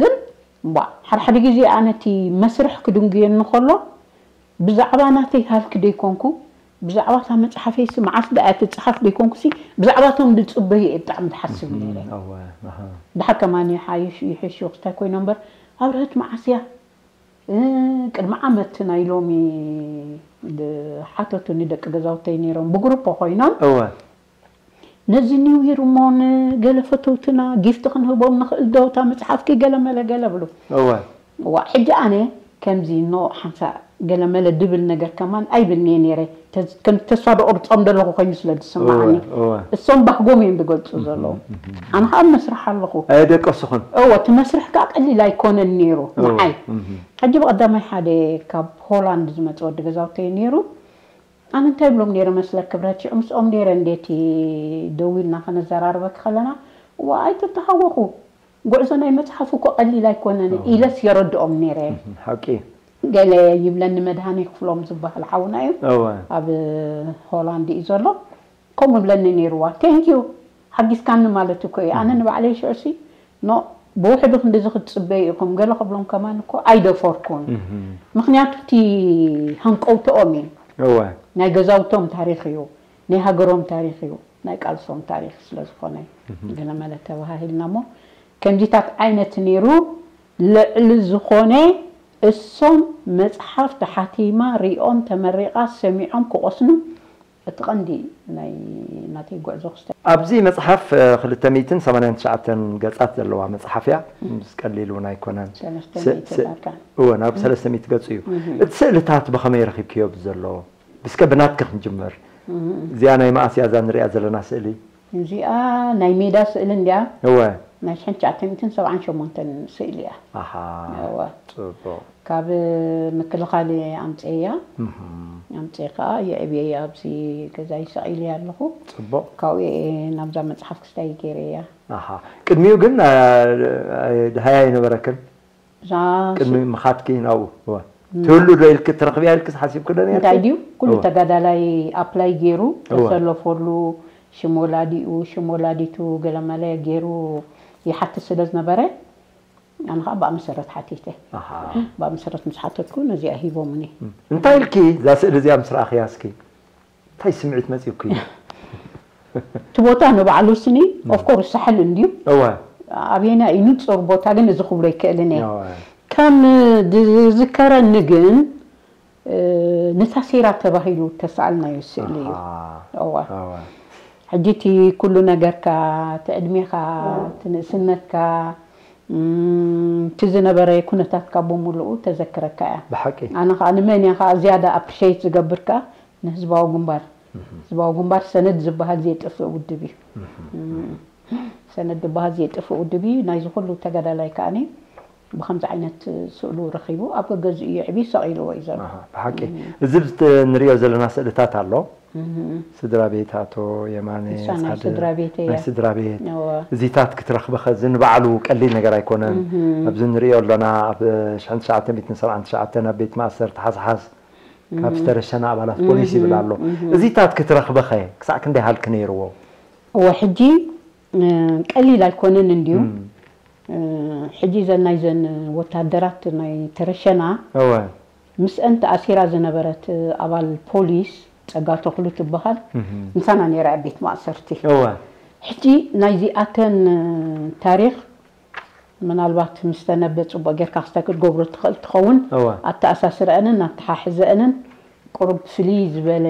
ግን ባ ሓደ ሓደ ግዜ ኣነ እቲ መስርሕ ክድንጉየኒ ከሎ ብዛዕባ ናተይ ሃልኪ ደይኮንኩ ብዛዕባ እታ መፅሓፈይሲ መዓስ ደኣ ትፅሓፍ ደይኮንኩሲ ብዛዕባቶም ዝፅበዩ እየ ብጣዕሚ ዝሓስብ ነይረ። ድሓር ከማን ይሓይሽ ይሕሽ ክስታይ ኮይኖ እምበር ኣብርሀት መዓስ እያ ቅድሚ ዓመት ናይ ሎሚ ሓተቱኒ ደቂ ገዛውተይ ነይሮም ብግሩፖ ኮይኖም እወ ነዚ ኒው ይር እሞ ንገለ ፈተውትና ጊፍት ክንህቦም ንኽእል ዶ እታ መፅሓፍኪ ገለ መለ ገለ ብሉ እወ ዋ ሕጂ ኣነ ከምዚ ኖ ሓንሳ ገለ መለ ድብል ነገር ከማን ኣይብልንየ ነይረ ከም ተስፋ ደቆርፆም ዘለኹ ኮይኑ ስለ ዝስምዓኒ እወ እሶም ባህጎም እዮም ዝገልፁ ዘለዉ ኣነ ከዓ መስርሕ ኣለኹ ኣየደቀስኹን እወ እቲ መስርሕ ከዓ ቀሊል ኣይኮነን ነይሩ ንዓይ ሕጂ ብቐዳማይ ሓደ ካብ ሆላንድ ዝመፀ ወዲ ገዛውተይ ነይሩ ኣነ እንታይ ብሎም ነይረ መስለኪ ብረትሽዑ ምስኦም ነይረ እንዴቲ ደው ኢልና ከነዘራርበኪ ከለና ዋ ኣይትተሃወኹ ጉዕዞ ናይ መፅሓፍ እኮ ቀሊል ኣይኮነን ኢለስ የረድኦም ነይረ ሓቂ ገለ ይብለኒ መድሃኒ ክፍሎም ዝበሃል ሓውና እዩ እወ ኣብ ሆላንድ እዩ ዘሎ ከምኡ ብለኒ ነይርዋ ቴንኪዩ ሓጊዝካኒ ማለት እኮ እዩ ኣነ ንባዕለይ ሽዑሲ ኖ ብውሕዱ ክንድዚ ክትፅበዩ ኢኹም ገለ ክብሎም ከማን እኮ ኣይደፈርኩን ምክንያቱ እቲ ሃንቀውትኦም እዩ እወ ናይ ገዛውቶም ታሪክ እዩ ናይ ሃገሮም ታሪክ እዩ ናይ ቃልሶም ታሪክ ስለዝኾነ ገለ መለ ተባሃሂልና እሞ ከምዚታት ዓይነት ነይሩ ልዕሊ ዝኾነ እሶም መፅሓፍ ተሓቲማ ሪኦም ተመሪቓ ሰሚዖም ክቆስኑ እቲ ቀንዲ ናይ ናተይ ጉዕዞ ክስተ ኣብዚ መፅሓፍ ክልተ ሚእትን ሰማንያን ትሽዓተን ገፃት ዘለዋ መፅሓፍ እያ ምስ ቀሊል እውን ኣይኮነን ሰለስተ ስ- ሚእቲ ስ- ዳርጋ እወ ናብ ሰለስተ ሚእቲ ገፁ እዩ እቲ ስእልታት ብኸመይ ረኺብክዮ ብዘሎ ብስከ ብናትኪ ክንጅምር እዚኣ ናይ መኣስ እያ እዛ ንሪኣ ዘለና ስእሊ እዚኣ ናይ ሜዳ ስእሊ እንዲያ እወ ናይ ሽሕን ትሽዓተ ሚእትን ሰብዓን ሸሞንተን ስእሊ እያ ኣሃ እወ ፅቡቕ ካብ ምክልኻል ኣምፅእያ ኣምፅእ ከዓ የዕብየያ ኣብዚ ገዛይ ሰቒለያ ኣለኹ ፅቡቕ ካብኡ እየ ናብዛ መፅሓፍ ክስታይ ገይረያ ኣሃ ቅድሚኡ ግን አ- አ- ድሃያ ኣይነበረክን እዛ ቅድሚ ምኻትኪ ናብኡ እወ ትህሉ ዶ ኢልኪ ትረኽብያ ኢልኪ ሓሲብኪ ዶ ነርኪ እንታይ ድዩ ኩሉ እወ። ተጋዳላይ ኣፕላይ ገይሩ እወ። ተሰለፈሉ ሽም ወላዲኡ ሽም ወላዲቱ ገለመለ ገይሩ ይሓትት ስለ ዝነበረ ኣነ ከዓ ብኣ መሰረት ሓቲተ ኣሃ ብኣ መሰረት ምስ ሓተትኩ ነዚኣ ሂቦምኒ እንታይ ኢልኪ እዛ ስእሊ እዚኣ ምስ ረኣኽያ እስኪ እንታይ ስምዒት መፂኡኪ እቲ ቦታ ንባዕሉ ስኒ ኦፍኮርስ ሳሕል እንድዩ እወ ኣበየና እዩ ንፁር ቦታ ግን እዚ ክብሎ ይክእልን እየ እወ ከም ዝዝከረኒ ግን እ፣ ንታ ሴራ ተባሂሉ ተሰኣልናዮ ስእሊ እዩ ኣሃ እዋ እወ ሕጂ እቲ ኩሉ ነገርካ፣ እቲ ዕድሜኻ፣ እቲ ንእስነትካ፣ እም፣ እቲ ዝነበረ ኩነታትካ ብምሉኡ ተዘክረካ እያ። ብሓቂ። ኣነ ኸኣ ንመን እየ ኸኣ ዝያዳ ኣፕሪሼት ዝገብር ከኣ ንህዝባዊ ግንባር። ህዝባዊ ግንባር ሰነድ ዝበሃል ዘየጥፍእ ውድብ እዩ። እም፣ ሰነድ ዝበሃል ዘየጥፍእ ውድብ እዩ። ናይዚ ኩሉ ተጋዳላይ ከኣ ብኸምዚ ዓይነት ስእሉ ረኺቡ ኣብ ገገዝኡ የዕቢ ሰቒልዎ እዩ ዘሎ። ኣሃ፣ ብሓቂ። እዚ ብዝት-፣ ንሪኦ ዘለና ስእልታት ኣሎ። እህ። ስድራ ቤት ኣቶ የማነ ንሳ ናይ ጻድቕ፣ ስድራ ቤት እያ። ናይ ስድራ ቤት። እወ። እዚታት ክትረኽበኸ፣ እዚ ንባዕሉ ቀሊል ነገር ኣይኮነን። እህ። ኣብዚ ንሪኦ ኣሎና፣ ኣብ ሽሕን ትሽዓተ ሚእትን ሰብዓን ትሽዓተን ኣብ ቤት ማእሰርቲ ሓዝሓዝ ካብ እህ። ዝተረሸና ኣባላት ፖሊስ ይብል እህ፣ ኣሎ። እህ። እዚታት ክትረኽበኸ ክሳዕ ክንደይ ሃልኪ ነይርዎ? እወ፣ ሕጂ፣ እ፣ ቀሊል ኣይኮነን እንድዩ። እም። እ፣ ሕጂ ዘን ናይዘን ወታደራት ናይ ተረሸና እወ። ምስአን ተኣሲራ ዝነበረት ኣባል ፖሊስ ጸጋ ተኽሉ ትበሃል። እህ። ምሳና ነይራ ኣብ ቤት ማእሰርቲ። እወ። ሕጂ ናይዚኣተን ታሪኽ ምናልባት ምስ ተነበ ጽቡቕ ጌርካ ክስታይ ክትገብሮ ትኽእል ትኸውን። እወ። ኣተኣሳስረአንን ኣተሓሕዘአንን ቁሩብ ፍልይ ዝበለ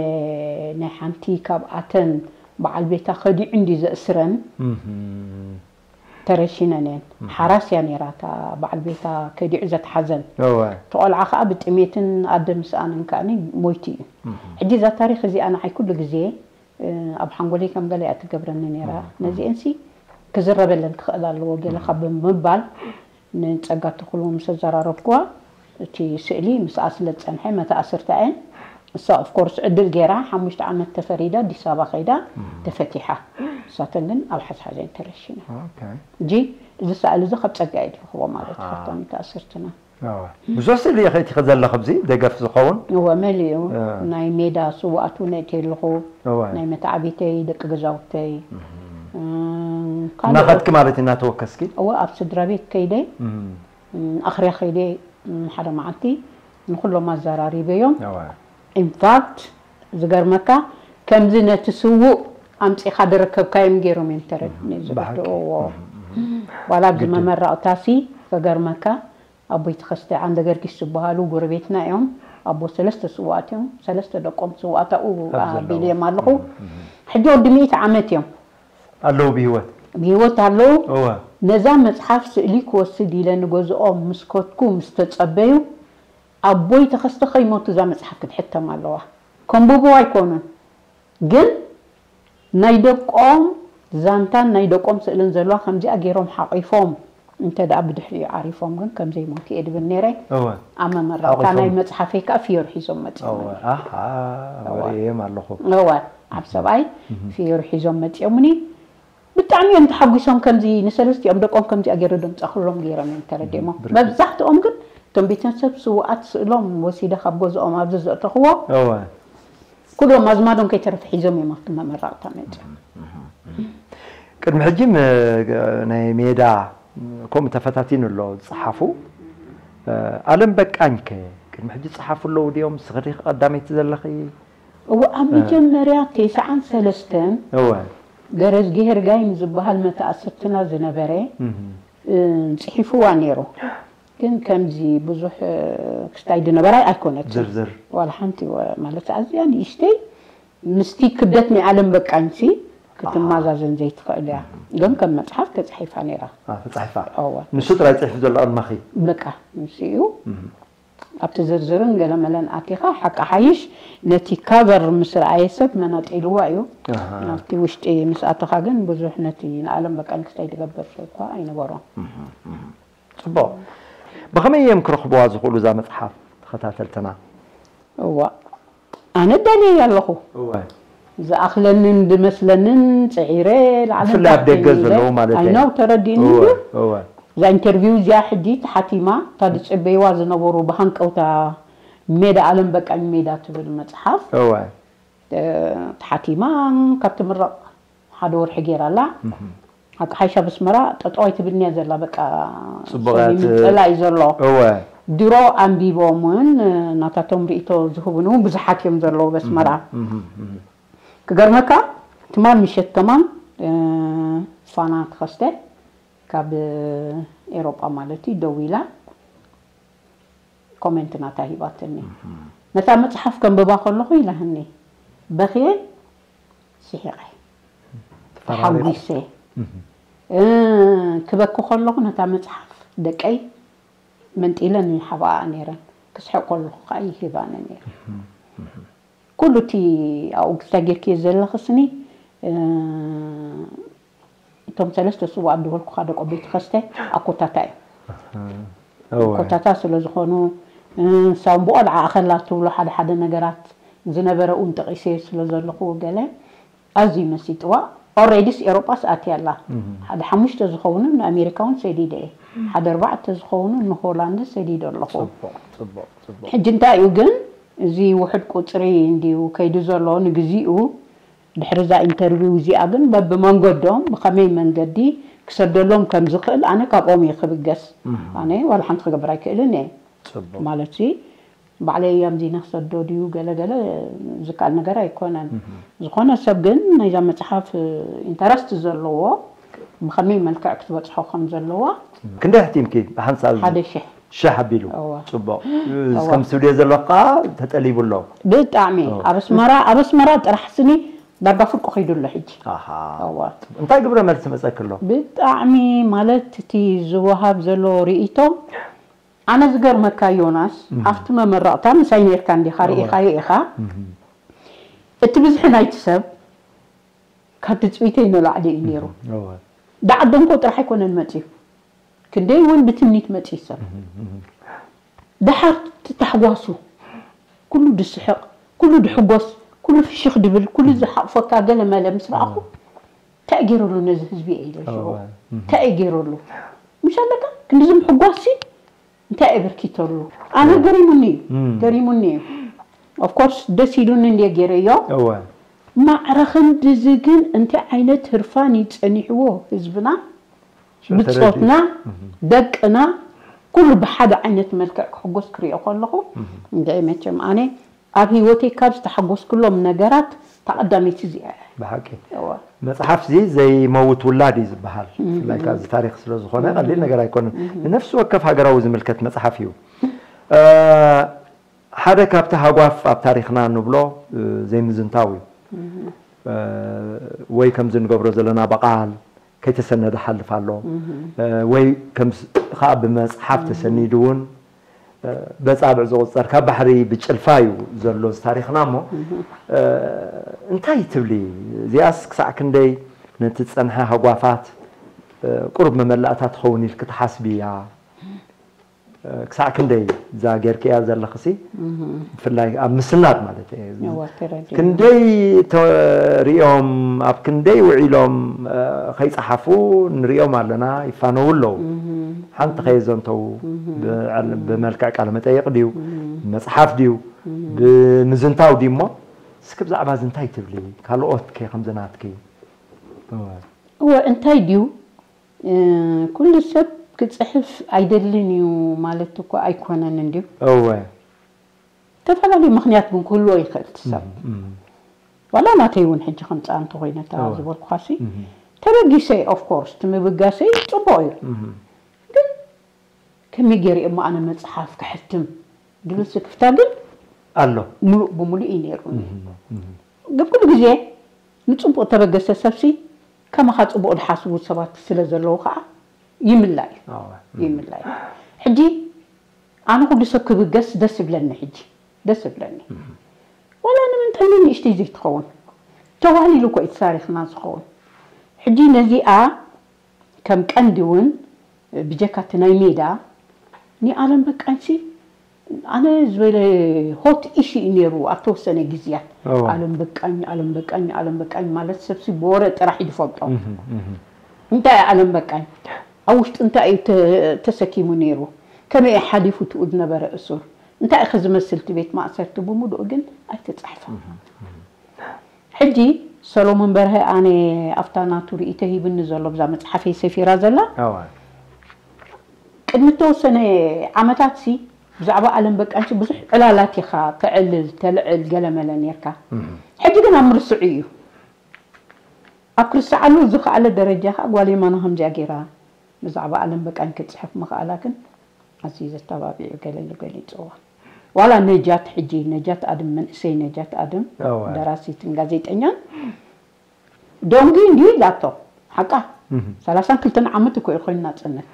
ናይ ሓንቲ ካብኣተን በዓል ቤታ ከዲዑ እንድዩ ዘእስረን። እህ። ተረሺነን እየን። እህ። ሓራስ እያ ነይራ እታ በዓል ቤታ ከዲዑ ዘትሓዘን። እወ። እቲ ቆልዓ ከኣ ብጥሜትን ኣደ ምስኣንን ከኣ ሞይቱ እዩ። እህ። ሕጂ እዛ ታሪኽ እዚኣ ንዓይ ኩሉ ግዜ፣ እ፣ ኣብ ሓንጎለይ ከም ገለ እያ ትገብረኒ ነይራ። እህ። ነዚአንሲ ክዝረበለን ክኽእል ኣለዎ ገለ እህ። ካብ ብምባል ንጸጋ ተኽሉ ምስ ኣዘራረብኩዋ፣ እቲ ስእሊ ምስኣ ስለ ዝጸንሐ መተኣስርታ እየን። እሳ ኦፍ ኮርስ ዕድል ገይራ ሓሙሽተ ዓመት ተፈሪዳ ኣዲስ ኣበባ ከይዳ እህ። ተፈቲሓ። ንሳተን ግን ኣብ ሓዝሓዘን ተረሺና። ኦኬ። ሕጂ እዚ ሰእሊ እዚ ካብ ጸጋ እየ ዝረኽቦ ማለት እዩ፣ ኣሃ። ካብቶም ተኣስርትና። እወ። ብዙሕ ስእሊ ኢኺ እቲኺ ዘለኺ ኣብዚ ደገፍ ዝኸውን? እወ፣ መሊኡ። እ። ናይ ሜዳ ስውኣት እውን እእትየ ኣለኹ። እወ። ናይ መተዓቢተይ፣ ደቂ ገዛውተይ። እህ። እም፣ ካልኦት እናኸድኪ ማለት እዩ፣ እናተወከስኪ? እወ፣ ኣብ ስድራ ቤት ከይደ፣ እም። እም፣ ኣኽርያ ከይደ፣ እም፣ ሓደ መዓልቲ ንኹሎም ኣዘራሪበዮም። እወ። ኢንፋክት፣ ዝገርመካ፣ ከምዚ ነቲ ስዉእ ኣምጺኻ ደረከብካዮም ገይሮም እዮም ተረድ-፣ እም፣ ብሓቂ። ዝርድእዎ። እም፣ እም። ዋላ ኣብዚ ግድን። መመረቕታሲ፣ ከገርመካ፣ ኣቦይ ተኸስተ ዓንደ ገርጊስ ዝበሃሉ ጎረቤትና እዮም። ኣቦ ሰለስተ ስውኣት እዮም። ሰለስተ ደቆም ስውኣት ኣብኡ ኣብ ዘለዉ። ኣቢለዮም ኣለኹ። እም፣ እም። ሕጂ ወዲ ሚእቲ ዓመት እዮም። ኣለዉ ብህይወት? ብህይወት ኣለዉ። እወ። ነዛ መጽሓፍ ስእሊ ክወስድ ኢለ ንገዝኦም ምስ ከድኩ ምስ ተጸበዩ፣ ኣቦይ ተኸስተ ከይሞቱ እዛ መጽሓፍ ክትሕተም ኣለዋ። ከንብብዋ ኣይኮኑን። ግን ናይ ደቆም ዛንታን ናይ ደቆም ስእልን ዘለዋ ከምዚኣ ገይሮም ሓቒፎም እንተ ደኣ ብድሕሪኡ ዓሪፎም ግን ከም ዘይሞቱ እየ ድብል ነይረ። እወ። ኣብ መመረቕታ ሓቒፎም። ናይ መጽሓፈይ ከኣ ፍዮሪ ሒዞም መጺኦም እወ። ኣለዉ። ኣሃ፣ እወ። ወርእዮም ኣለኹ። እወ፣ ኣብ ሰብኣይ እህ። ፍዮሪ ሒዞም መጺኦምኒ። ብጣዕሚ እዮም ተሓጒሶም፣ ከምዚ ንሰለስቲኦም ደቆም ከምዚኣ ገይረ ደምጻኹሎም ገይሮም እዮም ተረዲኦሞ። ብርግጽ። መብዛሕትኦም ግን እቶም ቤተሰብ ስውኣት ስእሎም ወሲደ ካብ ገዝኦም ኣብዚ ዘእተኽዎ፣ እወ። ኩሎም ኣዝማዶም ከይተረፈ ሒዞም እዮም ኣብቲ መመረቕታ መጺኦም። ቅድሚ ሕጂ ም-፣ ናይ ሜዳ ከምኡ ተፈታቲኑ ኣሎ ዝጸሓፉ። ኣለም በቃኝ ከ ቅድሚ ሕጂ ዝጸሓፉ ኣለዉ ድዮም? ንስኺ ዲኺ ቀዳመይቲ ዘለኺ? እወ፣ ኣብ እ። መጀመርያ ተስዓን ሰለስተን እወ። ገረዝጊሄር ጋይም ዝበሃል መተኣስርትና ዝነበረ፣ እህ። እ፣ ጽሒፍዋ ነይሩ። ግን ከምዚ ብዙሕ፣ እ፣ ክስታይ ዝነበራ ኣይኮነትን። ዝርዝር። ዋላ ሓንቲ ወ-፣ ማለት ኣዝያ ንእሽተይ ምስቲ ክብደት ናይ ኣለም በቃኝሲ ክትመዛዘን ዘይትኽእል እያ። እህ። ግን ከም መጽሓፍ ተጻሒፋ ነይራ። አ፣ ተጻሒፋ። እወ። ንሱ ጥራይ ጽሒፉ ዘሎ ቅድመኺ? በቃ፣ ንሱ እዩ። እህ። ኣብቲ ዝርዝርን ገለመለን ኣቲኻ፣ ሓቂ ሓይሽ ነቲ ካቨር ምስ ረኣየ ሰብ መናጢልዋ እዩ። ኣሃ። ኣብቲ ውሽጢ ምስ ኣተኻ ግን ብዙሕ ነቲ ንኣለም በቃኝ ክስታይ ዝገብር ሰብ እኳ ኣይነበሮን። እህ፣ እህ። ጽቡቕ። ብኸመይ እዮም ክረኽብዋ ዝኽእሉ እዛ መጽሓፍ ተኸታተልትና? እዋ፣ ኣነ ደልየ ኣለኹ። እወ። ዝኣኽለንን ዝመስለንን ጽዒረ ላዕልን ብፍላይ ኣብ ታሕትን ደገ ኢለ ዘለዉ ማለተይ። ኣይነው ተረዲእኒ እወ፣ እዩ። እወ። እዛ ኢንተርቪው እዚኣ ሕጂ ተሓቲማ፣ እታ ዝጽበይዋ ዝነበሩ ብሃንቀውታ ሜዳ ኣለም በቃኝ ሜዳ ትብል መጽሓፍ፣ እወ። እ፣ ተሓቲማ ካብ ትምረቕ ሓደ ወርሒ ገይራ ኣላ። እህ። ሓቂ ሓይሻ በስመራ ጠጠው ኣይትብልንያ ዘላ፣ በቃ ጽቡቓት ሰብ ይምንጠላ እዩ ዘሎ። እወ። ድሮ ኣንቢቦም እውን ናታቶም ርእቶ ዝህቡን እውን ብዙሓት እዮም ዘለዉ በስመራ። እህ፣ እህ፣ እህ። ክገርመካ ትማል ምሸት ከማን፣ እ፣ ፋና ተኸስተ ካብ ኤሮጳ ማለት እዩ ደዊላ ኮሜንት ናታ ሂባትኒ። እህ። ነታ መጽሓፍ ከንብባ ከለኹ ኢላህኒ በኽየ ስሒቐ። ተሓጒሰ ክበኪ ከለኹ ነታ መፅሓፍ ደቀይ መንጢለን ይሓብኣ ነይረን። ክስሕቕ ከለኹ ከዓ ይህባነ ነይረ። ኩሉ እቲ ኣብኡ ግዝታ ጌርክዮ ዘለኽስኒ እቶም ሰለስተ ስውኣት ዝበልኩኻ ደቆ ቤት ኸስተ ኣኮታታ እዮም። ኮታታ ስለ ዝኾኑ ንሳውን ብቆልዓ ኣኸላ ትብሎ ሓደ ሓደ ነገራት ዝነበረ እውን ጠቒሰ ስለ ዘለኹ ገለ ኣዝዩ መሲጥዋ። ኦሬዲስ ኤሮጳስ ኣትያ ኣላ። ሓደ ሓሙሽተ ዝኸውን ንኣሜሪካ እውን ሰዲደ እየ። ሓደ ኣርባዕተ ዝኸውን ንሆላንድ ሰዲደ ኣለኹ። ሕጂ እንታይ እዩ ግን እዚ ውሕድ ቁፅሪ እንድዩ ከይዱ ዘሎ ንግዚኡ። ድሕሪ እዛ ኢንተርቪው እዚኣ ግን በብመንገዶም ብኸመይ መንገዲ ክሰደሎም ከም ዝኽእል ኣነ ካብኦም እየ ክብገስ። ኣነ ዋላ ሓንቲ ክገብር ኣይክእልን እየ ማለት ሲ ባዕለይ እያም ዚና ክሰዶ ድዩ ገለገለ ዝከኣል ነገር ኣይኮነን። ዝኾነ ሰብ ግን ናይዛ መፅሓፍ ኢንተረስት ዘለዎ ብኸመይ መልክዕ ክትበፅሖ ከም ዘለዋ። ክንደይ ሕቲምኪ ብሓንሳብ? ሓደ ሽሕ። ሽሕ ኣቢሉ። ፅቡቕ። ከም ስቱድዮ ዘለካ ተጠሊቡ ኣሎ። ብጣዕሚ ኣብ ኣስመራ ኣብ ኣስመራ ጥራሕ ስኒ ዳርጋ ፍርቁ ከይዱ ኣሎ ሕጂ። እንታይ ግብረ መልሲ መፀኪ ኣሎ? ብጣዕሚ ማለት እቲ ዝወሃብ ዘሎ ርእይቶ ኣነ ዝገርመካ ዮናስ ኣብቲ መመረቕታ ምሳይ ነርካ እንዲኻ ርኢኻዮ ኢኻ። እቲ ብዝሒ ናይቲ ሰብ ካብ ትፅቢተይ ንላዕሊ እዩ ነይሩ። ዳዓዶንኮ ጥራሕ ኣይኮነን መፅዩ ክንደይ እውን ብትምኒት መፅዩ ሰብ ድሓር ትታሕጓሱ ኩሉ ድስሕቕ ኩሉ ድሕጎስ ኩሉ ፍሽኽ ድብል ኩሉ ዝሓቕፈካ ገለ መለ ምስ ረኣኹ እንታይ ገይረሉ ነዚ ህዝቢ እየ ኢለ ሽዑ እንታይ እየ ገይረሉ ምሽ ኣለካ ክንዲ ዝምሕጓስ ሲ እንታይ እየ በርኪተሉ ኣነ ገሪሙኒ እዩ ገሪሙኒ እዩ ኦፍኮርስ ደስ ኢሉኒ እንድየ ገይረዮ ማዕረ ክንድዚ ግን እንታይ ዓይነት ህርፋን እዩ ጸኒሕዎ ህዝብና ብጾትና ደቅና ኩሉ ብሓደ ዓይነት መልክዕ ክሕጎስ ክሪኦ ከለኹ እንደ መቸም ኣነ ኣብ ህይወተይ ካብ ዝተሓጎስኩሎም ነገራት ተቐዳመይቲ እዚኣ እያ። ብሓቂ መፅሓፍ ዚ ዘይመውት ውላድ እዩ ዝበሃል። ብፍላይ ካብዚ ታሪክ ስለ ዝኾነ ቀሊል ነገር ኣይኮነን። ንነፍሲ ወከፍ ሃገራዊ ዝምልከት መፅሓፍ እዩ። ሓደ ካብቲ ሃጓፍ ኣብ ታሪክና ንብሎ ዘይምዝንታው እዩ። ወይ ከምዚ ንገብሮ ዘለና ብቓል ከይተሰነደ ሓልፍ ኣሎ ወይ ከምዚ ከዓ ብመፅሓፍ ተሰኒዱ እውን በፃብዕ ዝቑፀር ካብ ባሕሪ ብጭልፋ እዩ ዘሎ እዚ ታሪክና እሞ እንታይ ትብሊ እዚኣስ ክሳዕ ክንደይ ነቲ ዝፀንሐ ሃጓፋት ቁሩብ መመላእታ ትኸውን ኢልኪ ትሓስቢ እያ ክሳዕ ክንደይ እዛ ጌርክያ ዘለኽሲ ብፍላይ ኣብ ምስናድ ማለት ክንደይ ተሪኦም ኣብ ክንደይ ውዒሎም ከይፀሓፉ ንሪኦም ኣለና ይፋነው ኣለዉ ሓንቲ ከየዘንተው ብመልክዕ ቃለ መጠይቅ ድዩ መፅሓፍ ድዩ ብምዝንታው ድዩ እሞ እስኪ ብዛዕባ እዚ እንታይ ትብሊ ካልኦት ከ ከምዚ ናትኪ እወ እንታይ ድዩ ኩሉ ሰብ ክፅሕፍ ኣይደልን እዩ ማለት እኮ ኣይኮነን እንድዩ እወ ዝተፈላለዩ ምክንያት ግን ክህልዎ ይኽእል እቲ ሰብ ዋላ ናተይ እውን ሕጂ ከምፅኣ እንተኮይነ እታ ዝበልኩካ ሲ ተበጊሰ ኦፍኮርስ እቲ ምብጋሰይ ፅቡቅ እዩ ግን ከመይ ገይረ እሞ ኣነ መፅሓፍ ክሕትም ዝብል ስክፍታ ግን ኣሎ ምሉእ ብምሉእ እዩ ነይሩኒ ግን ኩሉ ግዜ ንፅቡቅ ተበገሰ ሰብሲ ከማኻ ፅቡቅ ዝሓስቡ ሰባት ስለ ዘለዉ ከዓ ይምላ እዩ ይምላ እዩ ሕጂ ኣነ ኩሉ ሰብ ክብገስ ደስ ይብለኒ ሕጂ ደስ ይብለኒ ዋላ ንምንታይ ንእሽተይ ዘይትኸውን ተዋህሊሉ እኮ እዩ ታሪክና ዝኸውን ሕጂ ነዚኣ ከም ቀንዲ እውን ብጀካ እቲ ናይ ሜዳ ንዓለም በቃኝ ሲ ኣነ ዝበለ ሆት ኢሹ እዩ ነይሩ ኣብ ተወሰነ ግዝያት ኣለም በቃኝ ኣለም በቃኝ ኣለም በቃኝ ማለት ሰብሲ ብወረ ጥራሕ እዩ ዝፈልጦ እንታይ እዩ ኣለም በቃኝ ኣብ ውሽጡ እንታይ እዩ ተሰኪሙ ነይሩ ከመይ ሓሊፉ ትኡ ዝነበረ እሱር እንታይ እዩ ዝመስል እቲ ቤት ማእሰርቲ ብምሉኡ ግን ኣይተፃሕፈን ሕጂ ሰሎሞን በርሀ ኣነ ኣብታ ናቱ ርእይቶ ሂብኒ ዘሎ ብዛ መፅሓፈይ ሰፊራ ዘላ ቅድሚ ተወሰነ ዓመታት ሲ ብዛዕባ ኣለም በቃንቺ ብዙሕ ዕላላት ኢኻ ተዕልል ተልዕል ገለመለ ነርካ ሕጂ ግን ኣብ ምርስዑ እዩ ኣብ ክርስዓሉ ዝኸኣለ ደረጃ ከዓ ጓል የማነ ከምዚኣ ገይራ ብዛዕባ ኣለም በቃኝ ክትፅሕፍ ምኽኣላ ግን ኣዝዩ ዘተባቢዑ ገለ ኢሉ ገሊፅዋ ዋላ ነጃት ሕጂ ነጃት ኣድም መንእሰይ ነጃት ኣድም ደራሲትን ጋዜጠኛን ደንጉዩ እንድዩ ኢላቶ። ሓቃ። ሰላሳን ክልተን ዓመት እኮ እዩ ኮይኑ ናጽነት።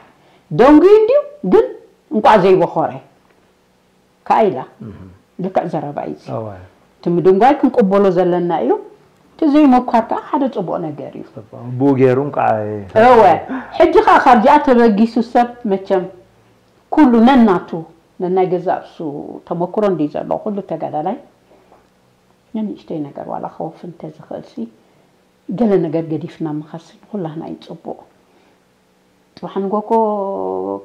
ደንጉዩ እንድዩ፣ ግን እንቋዕ ዘይበኾረ። ከኣ ኢላ። ልክዕ ዘረባ እዩ እዚ። እወ። እቲ ምድንጓይ ክንቅበሎ ዘለና እዩ። እቲ ዘይምኳር ከኣ ሓደ ጽቡቕ ነገር እዩ። ጽቡቕ። ብኡ ገይሩ እንቋዕ እወ። ሕጂ ከኣ ካብዚኣ ተበጊሱ ሰብ መቸም ኩሉ ነናቱ፣ ነናይ ገዛእ ርእሱ ተመክሮ እንድዩ ዘሎ ኩሉ ተጋዳላይ። ንንእሽተይ ነገር ዋላ ክወፍ እንተዝኽእልሲ፣ ገለ ነገር ገዲፍና ምኻድሲ ንኹላህና እዩ ጽቡቕ። ጽባሕ ንጎ እኮ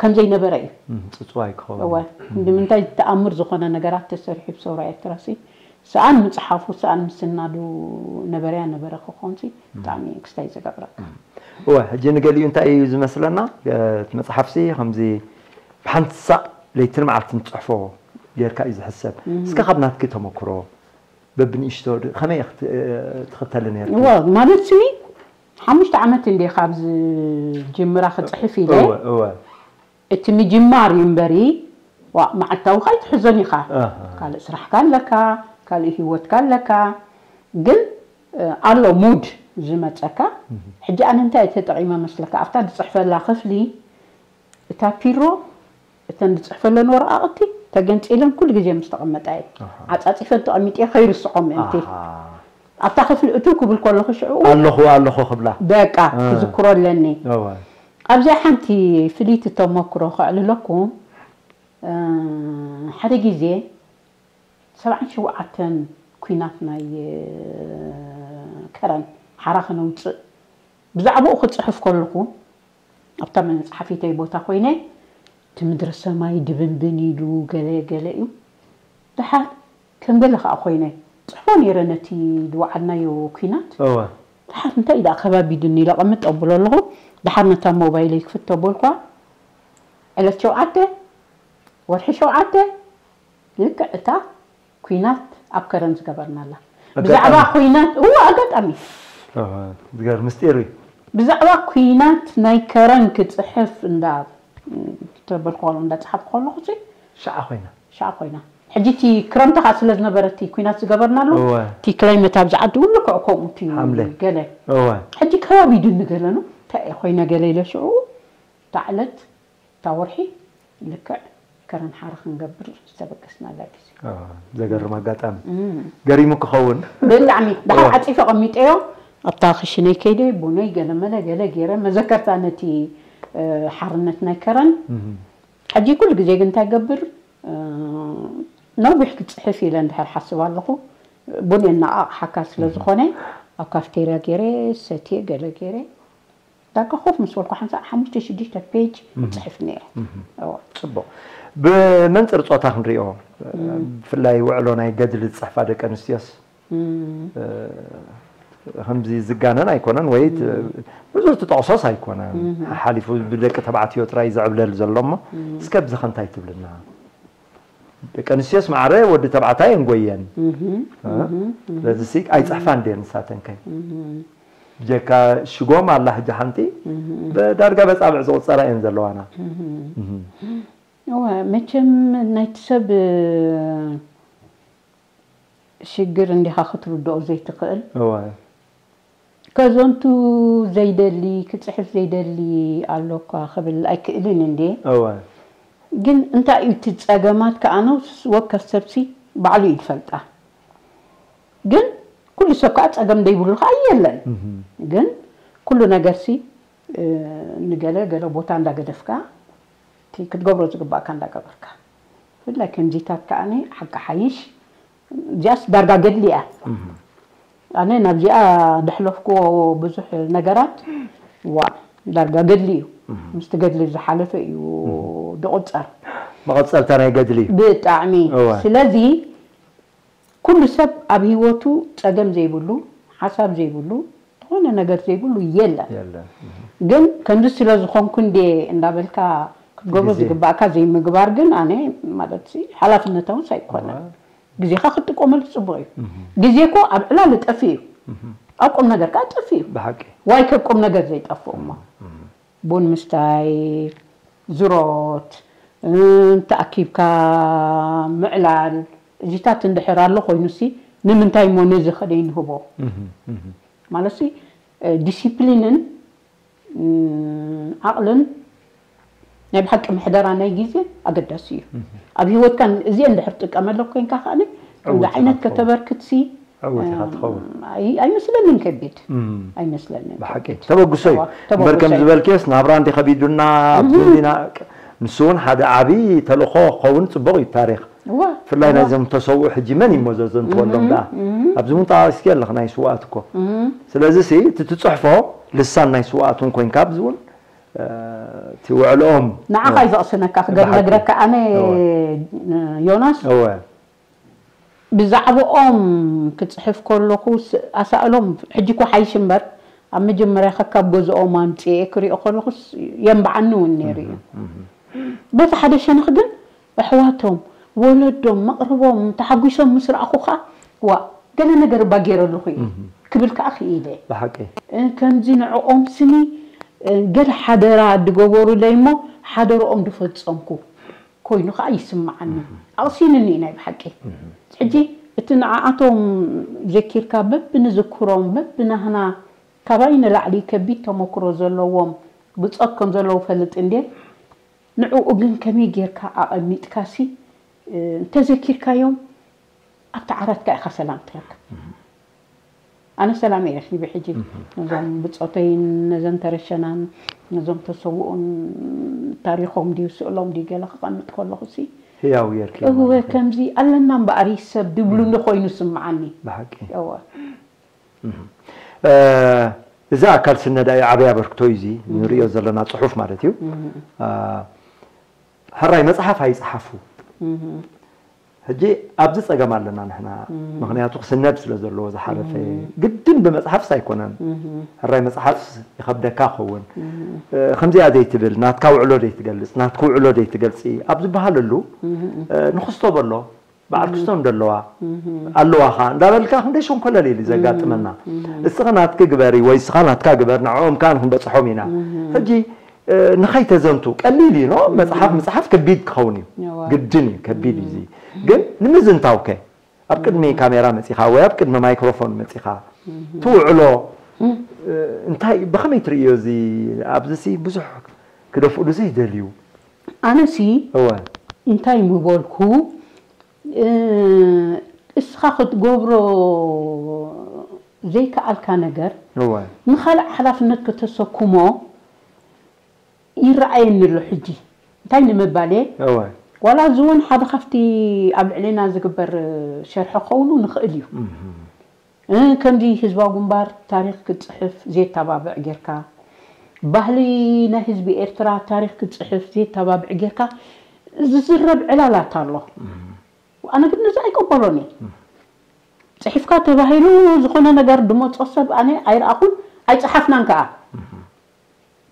ከም ዘይነበረ እዩ። እም፣ ጽጽዋይ ክኸውን እወ። እዩ። እም። ንምንታይ ተኣምር ዝኾነ ነገራት ተሰሪሑ ብሰውራ ኤርትራ ሲ፣ ሰኣን ምጽሓፉ፣ ሰኣን ምስናዱ ነበረያ ነበረ ክኾንሲ፣ ብጣዕሚ ክስታይ ዝገብረካ። እወ፣ ሕጂ ንገሊኡ እንታይ እዩ ዝመስለና? እ፣ እቲ መጽሓፍሲ ከምዚ ብሓንቲ ሳዕ ለይትን መዓልትን ትጽሕፎ ጌርካ እዩ ዝሕሰብ። እም። እስከ ካብ ናትኪ ተመክሮ፣ በብንእሽቶ ድ-፣ ከመይ ኢኺ ት-፣ ትኽተሊ ነርኪ? እወ፣ ማለት ስኒ ሓሙሽተ ዓመት እንዴ ካብ ዝጅምራ ክጽሕፍ ኢለ። እወ፣ እወ። እቲ ምጅማር እዩ እምበሪ፣ ዋ፣ መዓልታዊ ከኣ ኣይትሕዞን ኢኻ። ኣሃ። ካልእ ስራሕካ ኣለካ፣ ካልእ ህይወትካ ኣለካ። ግን፣ እ፣ ኣሎ ሙድ ዝመጸካ። እህ። ሕጂ ኣነ እንታይ እየ ተጠቒመ መስለካ? ኣብታ ዝጽሕፈላ ክፍሊ እታ ፒሮ፣ እተን ዝጽሕፈለን ወረቓቕቲ ተገንጺለን ኩሉ ግዜ ምስ ተቐመጣ እየ። ኣሃ። ዓጻጺፈን ተቐሚጠ ከይርስዖ ምእንቲ። ኣሃ። ኣብታ ክፍሊ እትው ክብል ከለኹ ሽዑ ኣለኹ፣ ኣለኹ ክብላ። በቃ፣ እ። ክዝክሮ ኣለኒ። እወ። ኣብዚኣ ሓንቲ ፍልይቲ ተመክሮ ከዕልለኩም። እ፣ ሓደ ግዜ ሰብዓን ሸውዓተን ኲናት ናይ፣ እ፣ ከረን ሓራ ከነውጽእ ብዛዕባኡ ክጽሕፍ ከለኹ፣ ኣብታ መጽሓፊተይ ቦታ ኮይነ፣ እቲ ምድረ ሰማይ ድብንብን ኢሉ ገለ ገለ እዩ። ደሓር ከም ገለ ከኣ ኮይነ፣ ጽሕፎ ነይረ ነቲ ዝወዓልናዮ ኲናት። እወ። ደሓር እንታይ ደኣ ከባቢድኒ ኢለ ቀምጥ ኣብሎ ኣለኹ። ደሓር ነታ ሞባይለይ ክፍት ኣበልኳ። ዕለት ሸውዓተ፣ ወርሒ ሸውዓተ፣ ልክዕ እታ ኲናት ኣብ ከረን ዝገበርናላ። ኣጋጣሚ። ብዛዕባ ኲናት፣ እወ፣ ኣጋጣሚ። እወ፣ ዝገርም ምስጢር እዩ። ብዛዕባ ኲናት ናይ ከረን ክጽሕፍ እንዳ፣ ተበልኩ ከሎ፣ እንዳ ጸሓፍኩ ከለኹ ሲ፣ ሸዓ ኮይና። ሸዓ ኮይና። ሕጂ እቲ ክረምቲ ከኣ ስለ ዝነበረ እቲ ኲናት ዝገበርናሉ፣ እወ። እቲ ክላይመት ኣብዚ ዓዲ እውን ልክዕ ከምኡ እቲ ሓምለ። ገለ። እወ። ሕጂ ከባቢድኒ ገለ ነው። እንታይ እየ ኮይነ ገለ ኢለ ሽዑ፣ እታ ዕለት፣ እታ ወርሒ፣ ልክዕ ከረን ሓራ ክንገብር ዝተበገስናላ ግዜ። እወ፣ ዘገርም ኣጋጣሚ። እም። ገሪሙ ክኸውን። ብጣዕሚ። ደሓር እወ። ዓጺፈ ቀሚጠዮ፣ ኣብታ ክሽነይ ከይደ፣ ቡነይ ገለመለ ገለ ገይረ፣ መዘከርታ ነቲ፣ እ፣ ሓርነት ናይ ከረን። እም። ሕጂ ኩሉ ግዜ ግን እንታይ ገብር፣ እ፣ ነዊሕ ክጽሕፍ ኢለ እንድሕር ሓስብ ኣለኹ፣ ቡን የነቓቕሓካ ስለ እም። ዝኾነ፣ ኣብ ካፍቴርያ ገይረ፣ ሰትየ ገለ ገይረ፣ ዳርጋ ኮፍ ምስ በልኩ ሓንሳእ ሓሙሽተ ሽዱሽተ ፔጅ እም። እጽሕፍ ነይረ። እም። እወ። ጽቡቕ። ብመንጽር ጾታ ክንሪኦ፣ እም። ብፍላይ ውዕሎ ናይ ገድሊ ዝጽሕፋ ደቂ ኣንስትዮስ፣ እም። እ፣ ከምዚ ዝጋነን ኣይኮነን ወይ ት-፣ እም። ብዙሕ ትጠቕሶስ ኣይኮነን። እም። ሓሊፉ ብደቂ ተባዕትዮ ጥራይ ዝዕብለል ዘሎ እሞ፣ እም። እስከ ብዚ ከ እንታይ ትብልና? ደቂ ኣንስትዮስ ማዕረ ወዲ ተባዕታይ እንጎየን። እም። እ? እም። ስለዚ ሲ ኣይጽሕፋን ድየን ንሳተን ከ? እም። ብጀካ ሽጎም ኣላ ሕጂ ሓንቲ፣ እም። ብ-፣ ዳርጋ በጻብዕ ዝቑጸራ እየን ዘለዋና። እም። እም። እወ፣ መቸም ናይቲ ሰብ ሽግር እንዲኻ ክትርድኦ ዘይትኽእል። እወ። ከዘንቱ ዘይደሊ፣ ክጽሕፍ ዘይደሊ ኣሎ እኳ ክብል ኣይክእልን እንዴ። እወ። ግን እንታይ እዩ እቲ ጸገማት ከኣ ነፍሲ ወከፍ ሰብሲ ባዕሉ እዩ ዝፈልጣ። ግን ኩሉ ሰብ ከኣ ጸገም ዘይብሉ ከኣ የለን። እህ። ግን ኩሉ ነገርሲ፣ እ፣ ንገለ ገለ ቦታ እንዳገደፍካ፣ እቲ ክትገብሮ ዝግባእካ እንዳገበርካ። ብፍላይ ከምዚታት ከኣ ሓቂ ሓይሽ፣ እዚኣስ ዳርጋ ገድሊ እያ። እህ። ኣነ ናብዚኣ ደሕለፍክዎ ብዙሕ ነገራት፣ ዋ፣ ዳርጋ ገድሊ እዩ። እህ። ምስቲ ገድሊ ዝሓለፈ እዩ እህ። ዝቑጸር። መቐጸልታ ናይ ገድሊ እዩ። ብጣዕሚ። እወ። ስለዚ፣ ኩሉ ሰብ ኣብ ህይወቱ ጸገም ዘይብሉ፣ ሓሳብ ዘይብሉ፣ ዝኾነ ነገር ዘይብሉ የለን። የለን። እህ። ግን ከምዚ ስለ ዝኾንኩ እንዴ እንዳበልካ ክትገብሮ ግዜ። ዝግባእካ ዘይምግባር ግን ኣነ ማለትሲ ሓላፍነታውንስ ኣይኮነን። እወ። ግዜኻ ክትጥቀመሉ ጽቡቕ እዩ። እህ። ግዜ እኮ ኣብ ዕላል ጠፊእ እዩ። እህ። ኣብ ቁም ነገር ከኣ ጠፊእ እዩ። ብሓቂ። ዋይ ከ ቁም ነገር ዘይጠፍእ እሞ? እህ። ቡን ምስታይ፣ ዝሮት፣ እ፣ ተኣኪብካ ምዕላል፣ እዚታት እንድሕር ኣሎ ኮይኑሲ፣ ንምንታይ እሞ ነዚ ከደይ ንህቦ? እህ፣ እህ። ማለትሲ፣ ዲሲፕሊንን ዓቕልን ናይ ብሓቂ ምሕደራ ናይ ግዜ ኣገዳሲ እዩ። ኣብ ሂወትካ እዚአን ድሕር ትጥቀመሎም ኮይንካ ከዓኒ ከምዚ ዓይነት ከተበርክትሲ ዕውት ኢኻ ትኸውን። ኣይመስለንን ከቢድ ኣይመስለንን ብሓቂ ተበግሶ እዩ። እምበር ከም ዝበልክዮስ ናብራ እንዲ ከቢዱና ኣብዚ እንዲና ንሱ እውን ሓደ ዓብዪ ተልእኾ ክኸውን ፅቡቕ እዩ ታሪኽ። ብፍላይ ናይዞም ተሰውኡ ሕጂ መን እዩ መዘዘ እንትበሎም ደኣ ኣብዚ እውን ጠቓቒስኪ ኣለኽ ናይ ስውኣት እኮ። ስለዚ ሲ እቲ ትፅሕፎ ልሳን ናይ ስውኣት እውን ኮይንካ ኣብዚ እውን እቲ ውዕልኦም ንዓኻ እዩ ዘቕስነካ ክገር ነግረካ ኣነ ዮናስ እወ ብዛዕባኦም ክፅሕፍ ከለኹ ኣሳእሎም ሕጂ እኮ ሓይሽ እምበር ኣብ መጀመርያ ከካብ ገዝኦም ኣምፅኤ ክሪኦ ከለኹስ የንባዓኒ እውን ነይሩ እዩ። በዚ ሓደ ሸነኽ ግን ኣሕዋቶም ወለዶም መቕርቦም ተሓጒሶም ምስ ረኣኹ ከዓ ዋ ገለ ነገር እባ ገይረ ኣለኹ እየ ክብል ከዓ ክኢለ። ብሓቂ ከምዚ ንዕኦም ስኒ ገለ ሓደራ ድገበሩለይ እሞ ሓደርኦም ድፈፀምኩ ኮይኑ ከዓ ይስምዓኒ። ኣቕሲንኒ ናይ ብሓቂ ሕጂ እቲ ንዓኣቶም ዘኪርካ በብንዝክሮም በብናህና ካባይ ንላዕሊ ከቢድ ተመክሮ ዘለዎም ብፆት ከም ዘለዉ ፈልጥ እንዴ ንዕኡ ግን ከመይ ጌርካ ኣቐሚጥካሲ እንተዘኪርካዮም ኣብቲ ዓራትካ ኢኻ ሰላም ትረክብ። ኣነ ሰላም እየ ረኪበ ሕጂ ነዞም ብፆተይን ነዘን ተረሸናን ነዞም ተሰውኡን ታሪኾም ድዩ ስእሎም ድዩ ገለ ክቐምጥ ከለኹ ሲ ህያው ጌርኪ እወ ከምዚ ኣለና እምበኣር ሰብ ድብሉኒ ኮይኑ ስምዓኒ ብሓቂ እወ እዚ ኣካል ስነዳ እዩ ዓብይ ኣበርክቶ እዩ እዚ ንሪኦ ዘለና ፅሑፍ ማለት እዩ ሕራይ መፅሓፍ ኣይፅሓፉ ሕጂ ኣብዚ ፀገም ኣለና ንሕና ምክንያቱ ክስነድ ስለ ዘለዎ ዝሓለፈ ግድን ብመፅሓፍስ ኣይኮነን ሕራይ መፅሓፍስ ይኸብደካ ክኸውን ከምዚኣ ዘይትብል ናትካ ውዕሎ ዘይትገልፅ ናትክ ውዕሎ ዘይትገልፂ ኣብ ዝበሃለሉ ንክስቶ በሎ በዓል ክስቶ እንደለዋ ኣለዋ ኸዓ እንዳበልካ ክንደይ ሸንኮለል ኢሉ ዘጋጥመና እስኻ ናትክ ግበሪ ወይ እስኻ ናትካ ግበር ንዕኦም ከዓ ንክንበፅሖም ኢና ሕጂ ንኸይተዘንቱ ቀሊል እዩ ኖ መፅሓፍ ምፅሓፍ ከቢድ ክኸውን እዩ ግድን እዩ ከቢድ እዩ ግን ንምዝንታው ከ ኣብ ቅድሚ ካሜራ መፂኻ ወይ ኣብ ቅድሚ ማይክሮፎን መፂኻ ትውዕሎ እንታይ ብኸመይ ትርእዮ እዚ ኣብዚ ብዙሕ ክደፍእሉ ዘይደልዩ ኣነሲ እወ እንታይ ምበልኩ እስኻ ክትገብሮ ዘይከኣልካ ነገር እወ ንኻልእ ሓላፍነት ከተሰክሞ ይረኣየኒ ኣሎ ሕጂ እንታይ ንምባል እየ እወ ዋላ እዚ እውን ሓደ ካብቲ ኣብ ልዕሌና ዝግበር ሸርሒ ክኸውን ንኽእል እዩ ከምዚ ህዝባዊ ግንባር ታሪኽ ክፅሕፍ ዘየተባብዕ ጌርካ ባህሊ ናይ ህዝቢ ኤርትራ ታሪኽ ክፅሕፍ ዘየተባብዕ ጌርካ ዝዝረብ ዕላላት ኣሎ ኣነ ግን ነዚ ኣይቀበሎን እየ ፅሒፍካ ተባሂሉ ዝኾነ ነገር ድመፆ ሰብ ኣነ ኣይረኣኹን ኣይፀሓፍናን ከዓ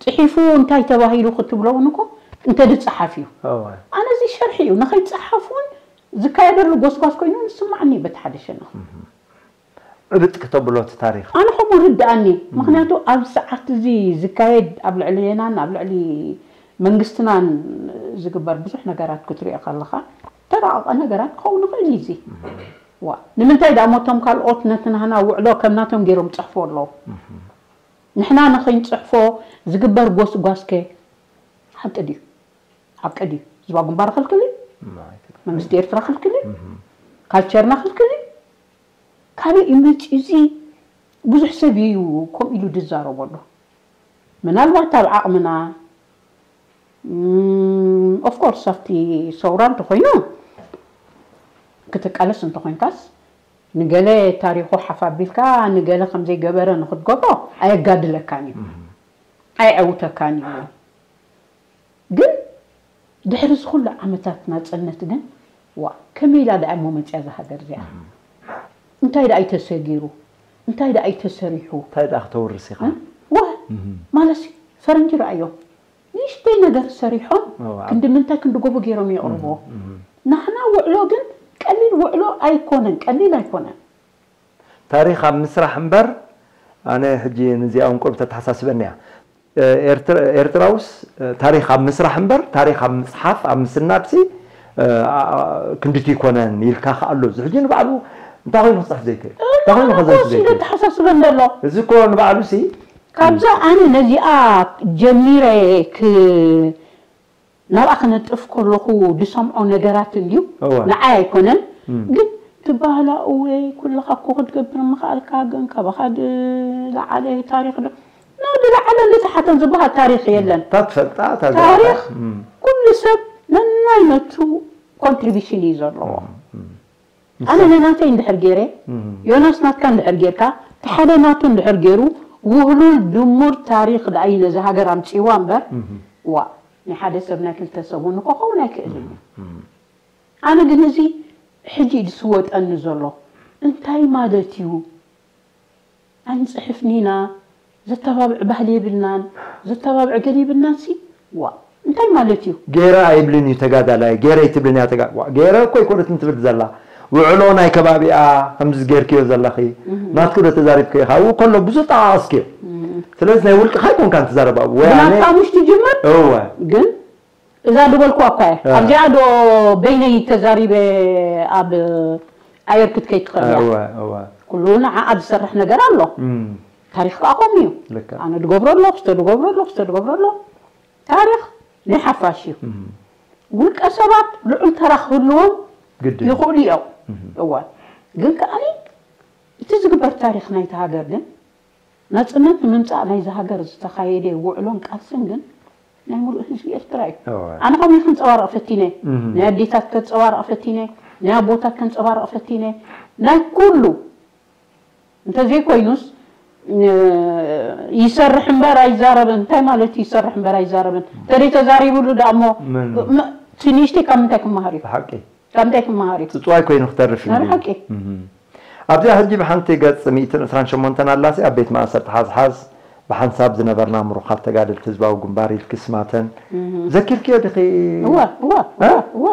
ፅሒፉ እንታይ ተባሂሉ ክትብሎ እውን እኮ እንተ ዝፀሓፍ እዩ ኣነ እዚ ሸርሒ እዩ ንኸይፀሓፍ እውን ዝካየደሉ ጎስጓስ ኮይኑ ንስማዕኒ በቲ ሓደ ሸነኽ ዕብጥ ክተብሎ እቲ ታሪኽ ኣነ ከምኡ ርድኣኒ ምክንያቱ ኣብ ሰዓት እዚ ዝካየድ ኣብ ልዕሊ የናን ኣብ ልዕሊ መንግስትናን ዝግበር ብዙሕ ነገራት ክትሪኦ ከለካ ተራቐቐ ነገራት ክኸውን ይኽእል እዩ እዚ ዋ ንምንታይ ደኣ ሞቶም ካልኦት ነቲ ናህና ውዕሎ ከም ናቶም ገይሮም ይፅሕፉ ኣለዉ ንሕና ንኸይንፅሕፎ ዝግበር ጎስጓስከ ሓቂ ድዩ ሓቂ ድዩ ህዝባዊ ግንባር ክልክል እዩ መንግስቲ ኤርትራ ክልክል እዩ ካልቸርና ክልክል እዩ ካበይ እዩ መፂኡ እዚ ብዙሕ ሰብ እዩ ከምኡ ኢሉ ዝዛረበሉ ምናልባት ኣብ ዓቕምና ኦፍኮርስ ኣብቲ ሰውራ እንተኮይኑ ክትቃለስ እንተኮይንካስ ንገለ ታሪኹ ሓፍ ኣቢልካ ንገለ ከምዘይገበረ ንክትገብሮ ኣየጋድለካን እዩ ኣየዐውተካን እዩ ግን ድሕሪ እዚ ኩሉ ዓመታት ናፅነት ግን ዋ ከመይ ኢላ ደኣ እሞ መፅያ እዛ ሃገር እዚኣ እንታይ ደኣ እዩ ተሰጊሩ እንታይ ደኣ እዩ ተሰሪሑ እንታይ ደኣ ክተውርስ ኢኻ ዋ ማለት ፈረንጂ ረኣዮም ንእሽተይ ነገር ሰሪሖም ክንዲ ምንታይ ክንዲ ጎቦ ገይሮም የቕርቦ ናህና ውዕሎ ግን ቀሊል ውዕሎ ኣይኮነን ቀሊል ኣይኮነን ታሪኽ ኣብ ምስራሕ እምበር ኣነ ሕጂ ንዚኣ እውን ቁሩብ ተተሓሳስበኒ እያ ኤርትራውስ ታሪኽ ኣብ ምስራሕ እምበር ታሪኽ ኣብ ምፅሓፍ ኣብ ምስናድሲ ክንድቲ ይኮነን ኢልካ ከኣሎ እዚ ሕጂ ንባዕሉ እንታይ ኮይኑ ክፅሕፍ ዘይክእል እንታይ ኮይኑ ከዘንቱ ዘይክእል? ተሓሳስበን ዘሎ። እዚ እኮ ንባዕሉ ሲ ካብዛ ኣነ ነዚኣ ጀሚረ ክ ናብኣ ክነጥፍ ከለኹ ዝሰምዖ ነገራት እንድዩ። እወ። ንዓይ ኣይኮነን። እም። ግን ትበሃላ እወ ኩልኻ እኮ ክትገብር ምኽኣልካ ግን ካባኻ ዝለዓለ ታሪኽ ዶ? ኖ ዝለዓለ ዝተሓተን ዝበሃል ታሪኽ የለን። እታ ትፈልጣ እታ ታሪኽ ዝረኣኻ። እም። ኩሉ ሰብ ነናይ ነቱ ኮንትሪቢሽን እዩ ዘለዎ። እም። ኣነ ነናተይ እንድሕር ገይረ እም። ዮናስ ናትካ እንድሕር ጌርካ እቲ ሓደ ናቱ እንድሕር ገይሩ ውህሉል ድሙር ታሪኽ ደኣ እዩ ነዚ ሃገር ኣምፅእዋ እምበር እም። ዋ ናይ ሓደ ሰብ ናይ ክልተ ሰብ እውን ክኸውን ኣይክእልን እዩ። እም። ኣነ ግን እዚ ሕጂ እዩ ዝስወጠኒ ዘሎ። እንታይ ማለት እዩ? ኣይንፅሕፍን ኢና፣ ዘተባብዕ ባህሊ የብልናን፣ ዘተባብዕ ገለ የብልናን ሲ ዋ እንታይ ማለት እዩ? ገይረ ኣይብልን እዩ ተጋዳላይ፣ ገይረ ኣይትብልን እያ ተጋ ዋ፣ ገይረ እኮ ኣይኮነትን ትብል ዘላ። ውዕሎ ናይ ከባቢኣ ከምዚ ገይርክዮ ዘለኺ ናትኩ ዶ ተዛሪብክዮ ኢኻ? ኣብኡ ከሎ ብዙሕ ጠቓቐስክዮ። ስለዚ ናይ ውልቅኻ ኣይኮንካን ትዛረብ ኣብኡ። ወይ ኣነ ብናትካ ሙሽ ትጅምር እወ ግን እዛ ዝበልኩዋ እኳ እየ። እ። ኣብዚኣ ዶ በይነይ ተዛሪበ ኣብ ኣየር ክትከይድ ትኽእል እያ። እወ እወ ኩሉ ንዓኣ ዝሰርሕ ነገር ኣሎ። እም፣ ታሪኽ ከዓ ከምኡ እዩ። ልክዕ። ኣነ ድገብሮ ኣለኹ፣ ስተ ድገብሮ ኣለኹ፣ ስተ ድገብሮ ኣለኹ። ታሪኽ ናይ ሓፋሽ እዩ። እም፣ ውልቀ ሰባት ልዑል ተራ ክህልዎም ግድን። ይኽእሉ እዮም። እም፣ እወ ግን ከዓኒ እቲ ዝግበር ታሪኽ ናይቲ ሃገር ግን ናፅነት ንምምፃእ ናይዚ ሃገር ዝተኻየደ ውዕሎን ቃልስን ግን ናይ ሙሉእ ህዝቢ ኤርትራ እዩ። እወ። ኣነ ከምኡ ክንፀባረቕ ፈቲነ፣ እም። ናይ ኣዴታት ከንፀባረቕ ፈቲነ፣ ናይ ኣቦታት ከንፀባረቕ ፈቲነ፣ ናይ ኩሉ እንተዘይኮይኑስ እ፣ ይሰርሕ እምበር ኣይዛረብን። እንታይ ማለት እዩ ይሰርሕ እምበር ኣይዛረብን? ተደይ ተዛሪብሉ ደኣ እሞ ምን? ም- እቲ ንእሽተይ ካብ ምንታይ ክመሃር እዩ? ብሓቂ ካብ ምንታይ ክመሃር እዩ? ፅፅዋይ ኮይኑ ክተርፍ ናይ እንድዩ። ሓቂ። እም። ኣብዚኣ ሕጂ ብሓንቲ ገፅ ሚእትን ዕስራን ሸሞንተን ኣላሲ ኣብ ቤት ማእሰርቲ ሓዝሓዝ ብሓንሳብ ዝነበርና ምሩኻት ተጋደልቲ ህዝባዊ ግንባር ኢልኪ ስማተን ዘኪርክዮ ድኺ? እወ እወ እ? እወ እወ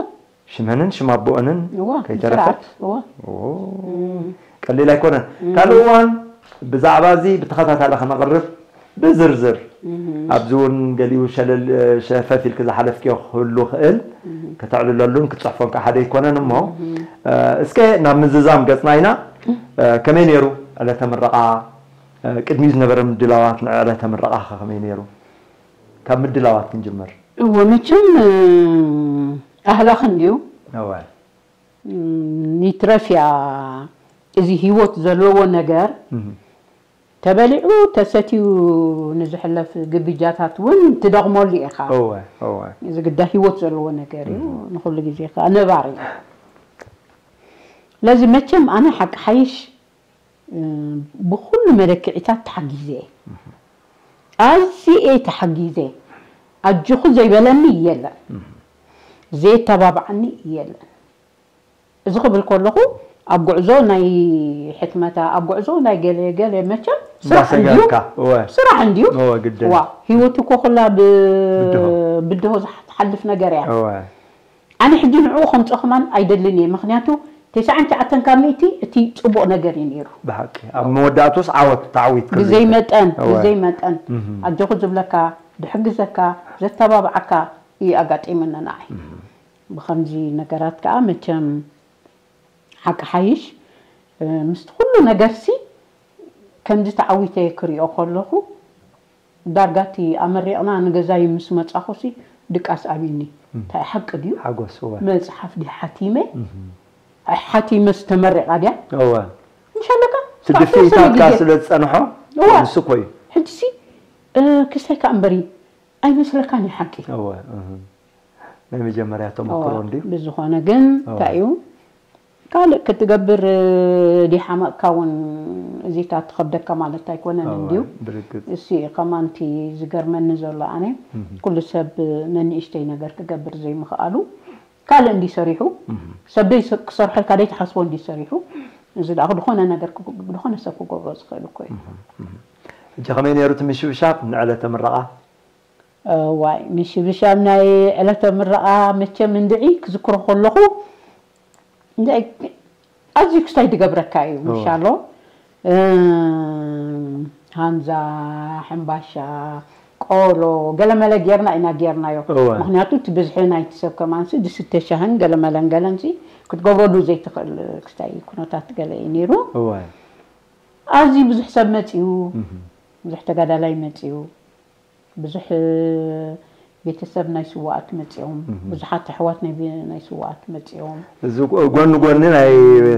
ሽመንን ሽም ኣቦኦንን እወ ከይተረፈ ስርዓት እወ ኦ፣ ቀሊል ኣይኮነን። ካልእ እዋን ብዛዕባ እዚ ብተኸታታሊ ከነቕርብ ብዝርዝር ኣብዚ እውን ገሊኡ ሸለል ሸፈፍ ኢልክ ዝሓለፍክዮ ክህሉ ክእል ከተዕልለሉን ክትፅሕፎን ከዓ ሓደ ኣይኮነን እሞ እ፣ እስከ ናብ ምዝዛም ገፅና ኢና እ፣ ከመይ ነይሩ ዕለተ ምረቓ እ፣ ቅድሚኡ ዝነበረ ምድላዋት ንዕለተ ምረቓ ከ ከመይ ነይሩ ካብ ምድላዋት ክንጅምር እወ መቸም እ፣ ኣህላኽ እንድዩ እወ ም፣ ይትረፍ እያ እዚ ህይወት ዘለዎ ነገር እህ፣ ተበሊዑ ተሰትዩ ንዝሕለፍ ግብጃታት እውን ትደቕመሉ ኢኻ። እወ እወ እዚ ግዳ ህይወት ዘለዎ ነገር እዩ። ንኹሉ ግዜ ከዓ ነባሪ እዩ። ስለዚ መቸም ኣነ ሓቂ ሓይሽ እ፣ ብኹሉ መለክዒታት ተሓጊዘ እየ። ኣዝየ እየ ተሓጊዘ። ኣጆኹ ዘይበለኒ የለን። ዘየተባብዓኒ የለን። እዚ ክብል ከለኹ ኣብ ጉዕዞ ናይ ሕትመታ ኣብ ጉዕዞ ናይ ገለ ገለ መቸም ስራሕ እንድዩ እንዳሰገርካ እወ ስራሕ እንድዩ እወ ግድን ዋ ህይወት እኮ ኩላ ብ- ብድሆ። ብድሆ ዝሓ- ትሓልፍ ነገር እያ እወ ኣነ ሕጂ ንዕኡ ከምፅኦ ከማን ኣይደልን እየ ምክንያቱ ተስዓን ትሽዓተን ካብ ሚእቲ እቲ ፅቡቅ ነገር እዩ ነይሩ ብሓቂ ኣብ መወዳእቱስ ዓወት ታዕዊት ክህሉ ብዘይ ይኽእል። መጠን እወ ብዘይ መጠን እህ። ኣጆኹ ዝብለካ ዝሕግዘካ ዘተባብዓካ እዩ ኣጋጢሙኒ ንዓይ ብኸምዚ ነገራት ከዓ መቸም ሓቂ ሓይሽ እ፣ ምስቲ ኩሉ ነገርሲ ከምዚ ተዓዊተ ክሪኦ ከለኹ ዳርጋ እቲ ኣመሪቕና ንገዛይ ምስ መጻኹሲ ድቃስ ኣብዩኒ እንታይ ሓቂ ድዩ ሓጎስ እወ መፅሓፍ ድዩ ሓቲመ ኣይ ሓቲመ ዝተመሪቓ ድያ እወ ምሻለካ እቲ ድፍኢታትካ ስለ ዝፀንሖ እወ ንሱ እኮ እዩ ሕጂሲ እ፣ ክስታይ ከዓ እምበሪ ኣይመስለካን እዩ ሓቂ እወ እህ። ናይ መጀመርያ ተመክሮ እንድዩ ብዝኾነ ግን እወ። እንታይ እዩ ካልእ ክትገብር እ፣ ዲሓመቕካ እውን እዚታት ትኸብደካ ማለት ኣይኮነን እወ፣ እንድዩ ብርግፅ እሲ ከማንቲ ዝገርመኒ ዘሎ ኣነ ኩሉ ሰብ ነንእሽተይ ነገር ክገብር ዘይምኽኣሉ ካልእ እንዲ ሰሪሑ ሰብ ደይ ክሰርሐልካ ደይ ተሓስቦ እንዲ ሰሪሑ እዚ ደኣ ዝኾነ ነገር ክግ- ዝኾነ ሰብ ክገብሮ ዝኽእል እኮ እዩ ሕጂ ከመይ ነይሩ እቲ ምሽብሻብ ንዕለተ ምረቓ ዋይ ምሽብሻብ ናይ ዕለተ ምረቓ መቸም እንድዒ ክዝክሮ ከለኹ እንድዒ ኣዝዩ ክስታይ ዝገብረካ እዩ ምሻሎ እም፣ ሃንዛ ሕምባሻ ቆሎ ገለመለ ጌርና ኢና ጌርናዮ እወ። ምክንያቱ እቲ ብዝሒ ናይቲ ሰብ ከማንሲ ዝስተ ሻህን ገለመለን ገለንሲ ክትገብረሉ ዘይትኽእል ክስታይ ኩነታት ገለ እዩ ነይሩ እወ ኣዝዩ ብዙሕ ሰብ መጺኡ፣ ብዙሕ ተጋዳላይ መጺኡ፣ ብዙሕ ቤተሰብ ናይ ስዋኣት መጺኦም፣ ብዙሓት ኣሕዋት ናይ ቤ-፣ ናይ ስዋኣት መጺኦም። እዚ ጎ-፣ ጎኒ ጎኒ ናይ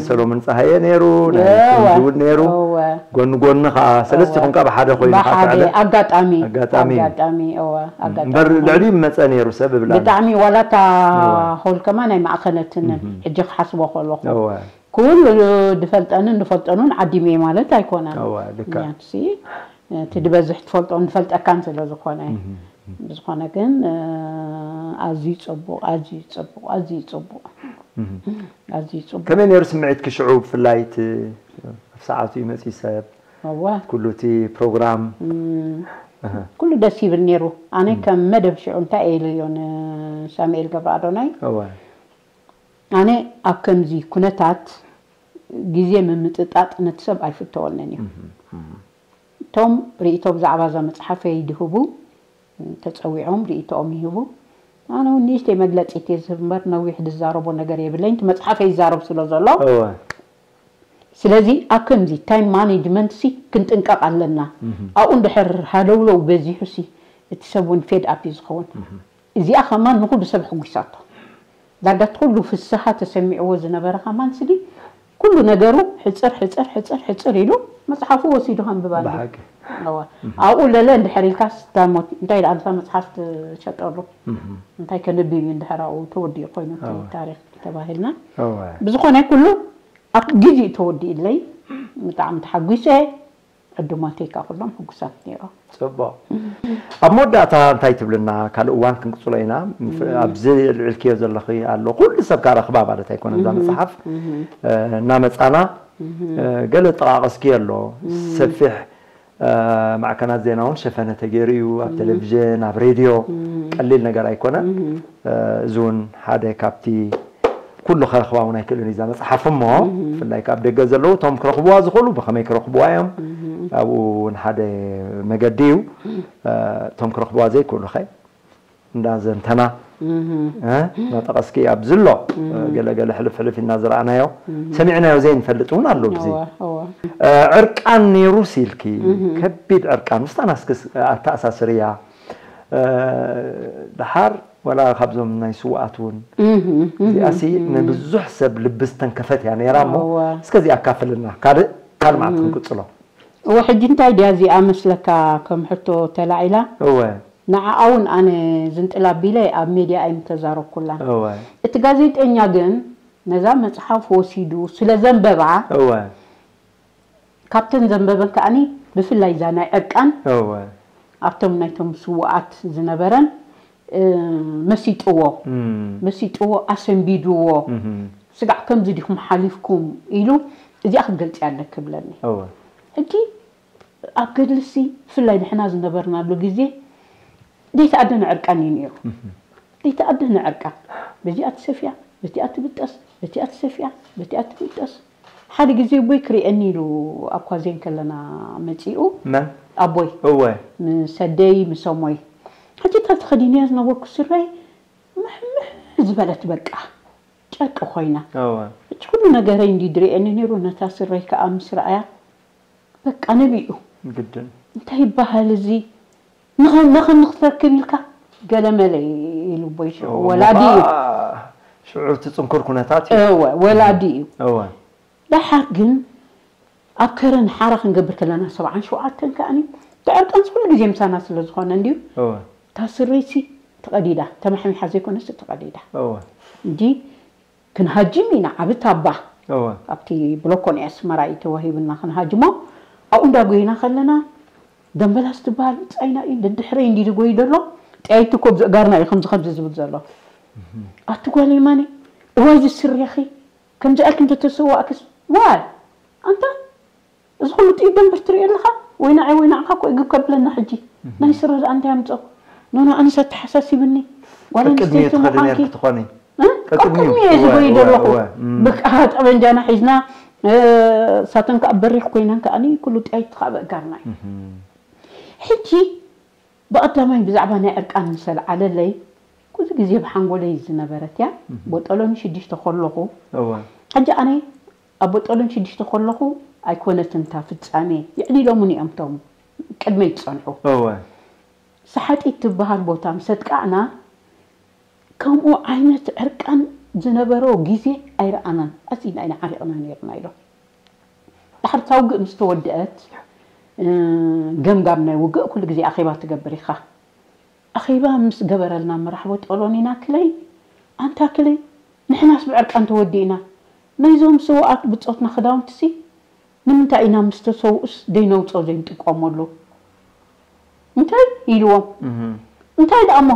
ሰሎሞን ጸሃየ ነይሩ፣ ናይ እወ፣ ጆን እውን ነይሩ። እወ። ጎኒ ጎኒ ከዓ ሰለስቲኹም እወ። ከዓ ብሓደ ኮይኑ ከዓ ብሓደ ትዕበ-፣ ኣጋጣሚ፣ ኣጋጣሚ። ኣጋጣሚ፣ እወ፣ ኣጋጣሚ እምበር ኮይኑ። ልዕሊኡ መጸ ነይሩ ሰብ እብላ። ብጣዕሚ ዋላ እታ እወ። ሆል ከማ ናይ ማእኸለትንን እህ። ሕጂ ክሓስቦ ከለኹ። እወ። ኩሉ ዝፈልጠንን ዝፈልጠኑን ዓዲመ ማለት ኣይኮነን። እወ፣ ልክዕ። ምክንያቱ ሲ፣ እቲ ዝበዝሕ ትፈልጦን ዝፈልጠካን ስለ ዝኾነ። እህ። ብዝኾነ ግን፣ እ፣ ኣዝዩ ጽቡቕ፣ ኣዝዩ ጽቡቕ፣ ኣዝዩ ጽቡቕ። እህ። ኣዝዩ ጽቡቕ። ከመይ ነይሩ ስምዒትኪ ሽዑ ብፍላይ እቲ ኣብ ሰዓቱ ይመጽእ ሰብ? እወ። ኩሉ እቲ ፕሮግራም? እም፣ እህ። ኩሉ ደስ ይብል ነይሩ። ኣነ እም። ከም መደብ ሽዑ እንታይ እየ ኢለዮ ንሳሙኤል ገብረኣዶናይ? እወ። ኣነ ኣብ ከምዚ ኩነታት ግዜ ምምጥጣጥ ነቲ ሰብ ኣይፍተወንን እዩ። እህ፣ እህ። እቶም ርእይቶ ብዛዕባ እዛ መጽሓፈይ ድህቡ፣ ተጸዊዖም ርእይቶኦም ይህቡ። ኣነ እውን ንእሽተይ መግለጺት እየ ዝህብ እምበር ነዊሕ ዝዛረቦ ነገር የብለይን። እቲ መጽሓፈይ ይዛረብ ስለ ዘሎ። እወ። ስለዚ ኣብ ከምዚ ታይም ማኔጅመንት ሲ ክንጥንቀቕ ኣለና። እህ። ኣብኡ እንድሕር ሃለውለው በዚሑ ሲ እቲ ሰብ እውን ፌድ ኣፕ እዩ ዝኸውን። እህ። እዚኣ ከማን ንኹሉ ሰብ ሕጒሳቶ። ዳርጋ እቲ ኩሉ ፍስሃ ተሰሚዕዎ ዝነበረ ከማን ስዲ ኩሉ ነገሩ ሕጽር፣ ሕጽር፣ ሕጽር፣ ሕጽር ኢሉ መጽሓፉ ወሲዱ ከንብብ ኣለዎ። ብሓቂ። እወ። እህ። ኣብኡ ለለ እንድሕር ኢልካስ እታ ሞት፣ እንታይ ደኣ እታ መጽሓፍ ትሸጠሉ? እህ። እንታይ ከንብብ እዩ እንድሕር ኣብኡ ተወዲኡ ኮይኑ እቲ እወ። ታሪኽ ተባሂልና። እወ። ብዝኾነ ኩሉ ኣብ ግዜኡ ተወዲኡለይ ብጣዕሚ ተሓጒሰ። ዕዱማተይ ከኣ ኩሎም ሕጉሳት ነይሮም። ጽቡቕ። ኣብ መወዳእታ እንታይ ትብልና? ካልእ እዋን ክንቅጽሎ ኢና። እም። ኣብዚ ኣልዒልክዮ ዘለኺ ኣሎ። ኩሉ ሰብ ከኣ ረኽባ ማለት ኣይኮነን። እዛ እም፣ መጽሓፍ፣ እም። እ፣ እናመጻና፣ እም። እ፣ ገለ ጠቓቐስኪ ኣሎ። እም። ሰፊሕ፣ እ፣ ማዕከናት ዜና እውን ሸፈነ ተገይሩ እዩ። ኣብ እም። ቴሌቪዥን፣ ኣብ ሬድዮ እም። ቀሊል ነገር ኣይኮነን። እም። እ፣ እዚ እውን ሓደ ካብቲ ኩሉ ከረኽባ እውን ኣይክእልን እዩ እዛ መጽሓፍ እሞ፣ እህ። ብፍላይ ካብ ደገ ዘለዉ እቶም ክረኽብዋ ዝኽእሉ ብኸመይ ክረኽብዋ እዮም? እህ። ኣብኡ እውን ሓደ መገዲ እዩ። እህ። እ፣ እቶም ክረኽብዋ ዘይክእሉ ኸ? እንዳዘንተና፣ እህ። እ፣ እናጠቐስኪ ኣብዚ ኣሎ፣ እህ። ገለ ገለ ሕልፍ ሕልፍ ኢልና ዝረኣናዮ፣ እህ። ሰሚዕናዮ ዘይንፈልጥ እውን ኣሎ ኣብዚ። እወ፣ እወ። እ፣ ዕርቃን ነይሩ ሲልኪ፣ እህ። ከቢድ ዕርቃን፣ ምስታና እስኪ ኣተኣሳስርያ። እ፣ ደሓር ዋላ ካብዞም ናይ ስውኣት እውን እህ፣ እህ፣ እዚኣሲ እህ። ንብዙሕ ሰብ ልቢ ዝተንከፈት እያ ነይራ እሞ፣ እወ። እስከ እዚኣ ኣካፍልና። ካልእ፣ ካልእ መዓት እህ። ክንቅጽሎ። እወ፣ ሕጂ እንታይ ድያ እዚኣ መስለካ ከም ሕቶ ተላዒላ? እወ። ንዓኣ እውን ኣነ ዝንጥል ኣቢለ ኣብ ሜድያ ኣይምተዛረብኩላን። እወ። እቲ ጋዜጠኛ ግን ነዛ መጽሓፍ ወሲዱ ስለ ዘንበባ፣ እወ። ካብተን ዘንበበን ከኣኒ ብፍላይ እዛ ናይ ዕርቃን እወ። ኣብቶም ናይቶም ስውኣት ዝነበረን፣ እ፣ መሲጥዎ። እም። መሲጥዎ፣ ኣሰንቢድዎ። እህም። ስጋዕ ከምዚ ዲኹም ሓሊፍኩም ኢሉ፣ እዚኣ ክትገልጽያ ኣለኪ ይብለኒ። እወ። ሕጂ ኣብ ገድልሲ ብፍላይ ንሕና ዝነበርናሉ ግዜ ዘይተኣደነ ዕርቃን እዩ ነይሩ። እህም። ዘይተኣደነ ዕርቃን። በዚኣ ትሰፍያ፣ በቲኣ ትብጠስ፣ በቲኣ ትሰፍያ፣ በቲኣ ትብጠስ። ሓደ ግዜ ኣቦይ ክርእየኒ ኢሉ ኣብ ኳዜን ከለና መጺኡ። መን? ኣቦይ። እወ። ምስ ኣደይ፣ ምስ ኣሞይ። ሕጂ እታ ተኸዲነያ ዝነበርኩ ስረይ ምሕምሕ ዝበለት በቃ። ጨርቂ ኮይና። እወ። ሕጂ ኩሉ ነገረይ እንዲ ድርእየኒ ነይሩ፣ ነታ ስረይ ከኣ ምስ ረኣያ በቃ ነቢኡ። ግድን። እንታይ ይበሃል እዚ? ንኸ-፣ ንኸ-፣ ንኽትረክብ ኢልካ ገለመለ ኢሉ ኣቦይ ሽዑ እወ፣ ወላዲ እዩ። እሞ ሽዑ እቲ ጽንኩር ኩነታት እዩ። እወ፣ ወላዲ እዩ። እወ። ደሓር ግን ኣብ ከረን ሓራ ክንገብር ከለና ሰብዓን ሸውዓተን ከኣኒ፣ እቲ ዕርቃንስ ኩሉ ግዜ ምሳና ስለ ዝኾነ እንድዩ። እወ። እታ ስረይሲ ተቐዲዳ፣ ተማሕሚሓ ዘይኮነስ ተቐዲዳ። እወ። እንጂ ክንሃጅም ኢና፣ ዓቢ ታባ። እወ። ኣብቲ ብሎኮ ናይ ኣስመራ እዩ ተዋሂብና ክንሃጅሞ። ኣብኡ እንዳጎይና ከለና፣ ደምበላስ ትበሃል ብጻይና እዩ፣ ደድሕረይ እንዲ ዝጎይ ዘሎ፣ ጠያይቱ እኮ ብዘእጋርና እዩ ከምዚ ከምዚ ዝብል ዘሎ። እህ። ኣቲ ጓል የማነ፣ እዋይ ዝስሬኺ፣ ከምዚ ኣልኪ እንተተሰዋእክስ፣ ዋይ፣ ኣንታ፣ እዚ ኩሉ ጥይት ደንብር ትርኢ ኣለኻ? ወይ ንዓይ ወይ ንዓኻ እኮ እዩ ግብ ከብለና ሕጂ። እህ። ናይ ስረ ደኣ እንታይ ኣምጽኦ? ኖኖ፣ ኣነስ ኣተሓሳሲብኒ። ጓል ቀቅድሚ ኣንስተይቲ ትኸዲ ምዃንኪ። ነርኪ ትኾኒ። እ? ቀቅድሚ ቀቅድሚ እዩ። እየ እወ፣ ዝጎይ እወ፣ ዘለኹ። እወ። እም። ብቃ ጠበንጃና ሒዝና፣ እ፣ ሳተን ከኣ በሪኽ ኮይነን ከኣኒ ኩሉ ጥያይት ከኣ በእጋርና እዩ። እህ። ሕጂ ብቐዳማይ ብዛዕባ ናይ ዕርቃን ምስ ኣልዓለለይ፣ ኩሉ ግዜ ብሓንጎለይ ዝነበረት እያ። እህ። ቦጠሎኒ ሽዱሽተ ከለኹ፣ እወ። ሕጂ ኣነ ኣቦ ጦሎን ሽዱሽተ ከለኹ ኣይኮነትን እታ ፍጻሜ፣ የዕሊሎምን እዮም እቶም ቅድመይ ዝጸንሑ። እወ ሰሓጢት ትበሃል ቦታ ምስ ኣጥቃዕና፣ ከምኡ ዓይነት ዕርቃን ዝነበሮ ግዜ ኣይረኣናን። ኣዚና ኢና ዓሪቕና ነይርና ኢሎም። ድሕሪ እታ ውግእ ምስ ተወድአት፣ እ፣ ገምጋም ናይ ውግእ ኩሉ ግዜ ኣኼባ ትገብር ኢኻ። ኣኼባ ምስ ገበረልና መራሕቦ ጦሎኒና ክለይ፣ ኣንታ ክለይ፣ ንሕናስ ብዕርቃን ተወዲእና፣ ናይዞም ስውኣት ብጾትና ክዳውንትሲ ንምንታይ ኢና ምስ ተሰውኡስ ደይነውጾ ዘይንጥቀመሉ? እንታይ ኢልዎም? እንታይ ደኣ እሞ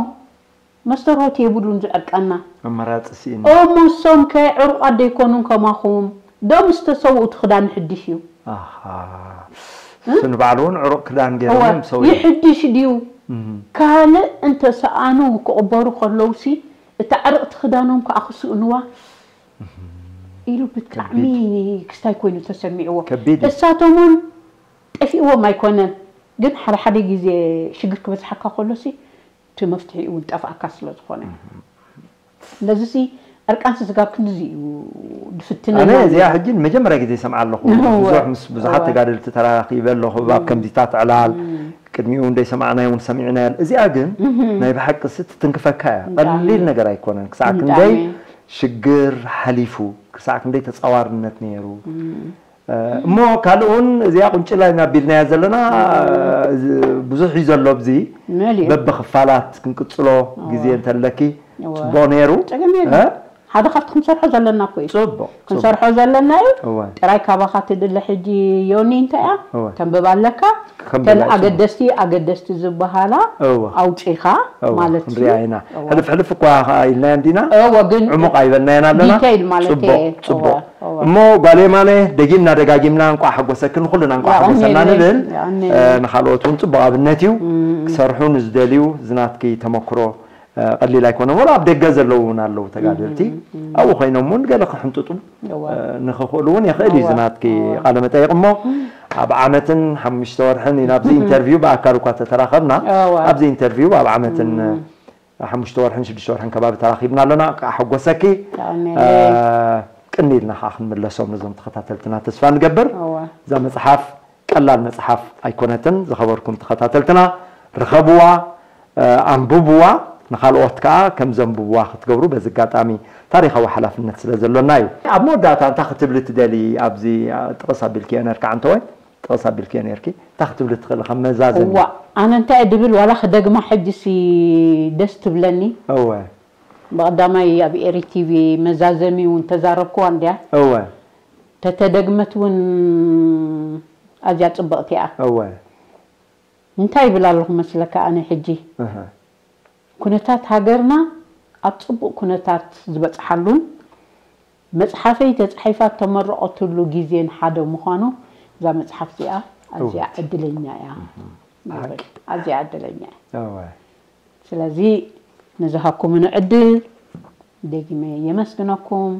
መስተርሆት የብሉን ዝዕርቀና። ኣመራፂ ስኢኑ እሞ እሶም ከ ዕሩቓት ደይኮኑን ከማኹም? ዶ ምስ ተሰውኡ እቲ ክዳን ይሕድሽ እዩ? ኣሃ እሱ ንባዕሉ እውን ዕሩቕ ክዳን ገይሮም እወ እዮም ሰው ይሕድሽ ድዩ? ካልእ እንተሰኣኑ ክቕበሩ ከለውሲ እታ ዕርቕቲ ክዳኖም ከዓ ክስእንዋ ኢሉ ብጣዕሚ ክስታይ ኮይኑ ተሰሚዕዎ። ከቢድ እዩ። እሳቶም እውን ጠፊእዎም ኣይኮነን፣ ግን ሓደ ሓደ ግዜ ሽግር ክበዝሓካ ከሎሲ እቲ መፍትሒኡ እውን ጠፍኣካ ስለ ዝኾነ። ስለዚሲ ዕርቃንሲ ስጋብ ክንድዚ እዩ ዝፍትነና ኣነ ነይሩ። እዚኣ ሕጂ ንመጀመርያ ግዜ ይሰምዓ ኣለኹ። እወ። ብዙሕ ምስ ብዙሓት እወ። ተጋደልቲ ተራኺበ ኣለኹ ኣብ ከምዚታት ዕላል። ቅድሚኡ እንደይሰማዕናዮ እውን ሰሚዕናዮ። እዚኣ ግን ናይ ብሓቂ ሲ ትትንክፈካ እያ። ብጣዕሚ። ቀሊል ነገር ኣይኮነን። ክሳዕ ብጣዕሚ። ክንደይ ሽግር ሓሊፉ፣ ክሳዕ ክንደይ ተፃዋርነት ነይሩ። እ፣ እሞ ካልእ እውን እዚኣ ቁንጭላ ኢና ኣቢልናያ ዘለና። እዚ ብዙሕ እዩ ዘሎ ኣብዚ መሊኡ። በብክፋላት ክንቅፅሎ ግዜ እንተለኪ እወ። ፅቡቅ ነይሩ። ጸገም የለን። እ? ሓደ ካብቲ ክንሰርሖ ዘለና እኮ እዩ። ፅቡቅ ክንሰርሖ ዘለና እዩ። እወ። ጥራይ ካባኻ ትድለ ሕጂ ዮኒ እንታይ እያ? እወ። ተንብብ ኣለካ። ከንብብ ተን ኣይፅቡቅ። ኣገደስቲ ኣገደስቲ ዝበሃላ እወ። ኣውጪኻ እወ፣ ማለት እዩ። ክንሪኣ ኢና። እወ። ሕልፍ ሕልፍ እኳ ከኣ ኢልና እንዲና። እወ፣ ግን ዕሙቕ ኣይበልናየን ኣለና። ዲቴይል ማለት ፅቡቅ እየ። ፅቡቅ። እወ፣ እወ። እሞ ጓል የማነ ደጊምና ደጋጊምና እንቋዕ ሓጎሰክን ኩልና እንቋዕ ሓጎሰና የቐንየለይ፣ ንብል። የቐንየለይ። እ፣ ንኻልኦት እውን ፅቡቅ ኣብነት እዩ። ክሰርሑ ንዝደልዩ ዝናትኪ ተመክሮ እ፣ ቀሊል ኣይኮነን። ወላ ኣብ ደገ ዘለዉ እውን ኣለዉ ተጋደልቲ። ኣብኡ ኮይኖም እውን ገለ ክሕንጥጡ እወ። እ፣ ንኽኽእሉ እውን ይኽእል እዩ። እወ፣ ዝናትኪ እወ። ቃለ መጠይቅ እሞ ኣብ ዓመትን ሓሙሽተ ወርሕን ኢና ኣብዚ ኢንተርቪው ብኣካል እኳ ተተራኸብና እወ። ኣብዚ ኢንተርቪው ኣብ ዓመትን ሓሙሽተ ወርሕን ሽዱሽተ ወርሕን ከባቢ ተራኺብና ኣለና። ከዓ ሓጎሰኪ የቐንየለይ። እ፣ ቅኒ ኢልና ከዓ ክንምለሶም ነዞም ተኸታተልትና ተስፋ ንገብር። እወ። እዛ መፅሓፍ ቀላል መፅሓፍ ኣይኮነትን። ዝኸበርኩም ተኸታተልትና ርኸብዋ፣ እ፣ ኣንብብዋ፣ ንኻልኦት ከዓ ከም ዘንብብዋ ክትገብሩ በዚ ኣጋጣሚ ታሪኻዊ ሓላፍነት ስለ ዘሎና እዩ። ኣብ መወዳእታ እንታይ ክትብሊ ትደሊ? ኣብዚ እ፣ ጥቕስ ኣቢልክዮ ነርካ ዓንተወይ ጥቕስ ኣቢልክዮ ነርኪ እንታይ ክትብሊ ትኽእሊ ከም መዛዘሚ? እዋ ኣነ እንታይ እየ ድብል ዋላ ክደግማ ሕጂ ሲ ደስ ትብለኒ። እወ ብቐዳማይ ኣብ ኤሪ ቲቪ መዛዘሚ እውን ተዛረብኩዋ እንድያ። እወ ተተደግመት እውን ኣዝያ ጽብቕቲ እያ። እወ እንታይ ይብል ኣለኹ መስለካ ኣነ ሕጂ? እህ ኩነታት ሃገርና ኣብ ጽቡቕ ኩነታት ዝበጽሓሉን መጽሓፈይ ተጻሒፋ ተመረቐትሉ ግዜን ሓደ ምዃኑ እዛ መጽሓፍ እዚኣ ኣዝያ እውነት። ዕድለኛ እያ። ይብል። ኣዝያ ዕድለኛ እያ። እወ ስለዚ ንዝሃኩምኒ ዕድል ደጊመ የመስግነኩም።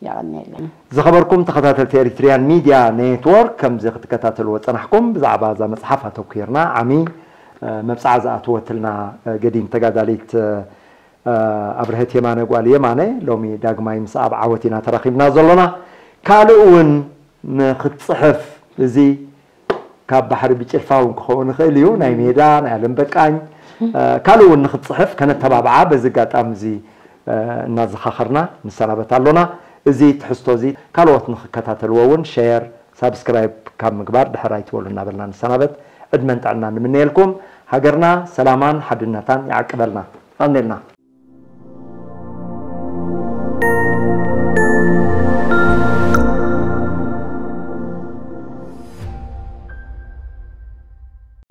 የቐንየለይ። ዝኸበርኩም ተኸታተልቲ ኤሪትሪያን ሚድያ ኔትወርክ ከምዚ ክትከታተልዎ ጸናሕኩም ብዛዕባ እዛ መጽሓፍ ኣተኲርና ዓሚ እ፣ መብጽዓ ዝኣተወትልና እ፣ ገዲም ተጋዳሊት እ፣ እ፣ ኣብርሀት የማነ ጓል የማነ ሎሚ ዳግማይ ምስ ኣብ ዓወት ኢና ተራኺብና ዘሎና። ካልእ እውን ንክትጽሕፍ እዚ ካብ ባሕሪ ብጭልፋ እውን ክኸውን ይኽእል እዩ ናይ ሜዳ ናይ ኣለም በቃኝ እ፣ ካልእ እውን ንክትጽሕፍ ከነተባብዓ በዚ ኣጋጣሚ እዚ እ፣ እናዘኻኸርና ንሰናበት ኣሎና። እዚ ትሕዝቶ እዚ ካልኦት ንክከታተልዎ እውን ሸር ሳብስክራይብ ካብ ምግባር ድሕር ኣይትበሉ እናበልና ንሰናበት። ዕድመን ጥዕናን ንምነየልኩም። ሃገርና ሰላማን ሓድነታን ይዓቅበልና። ኣሜልና።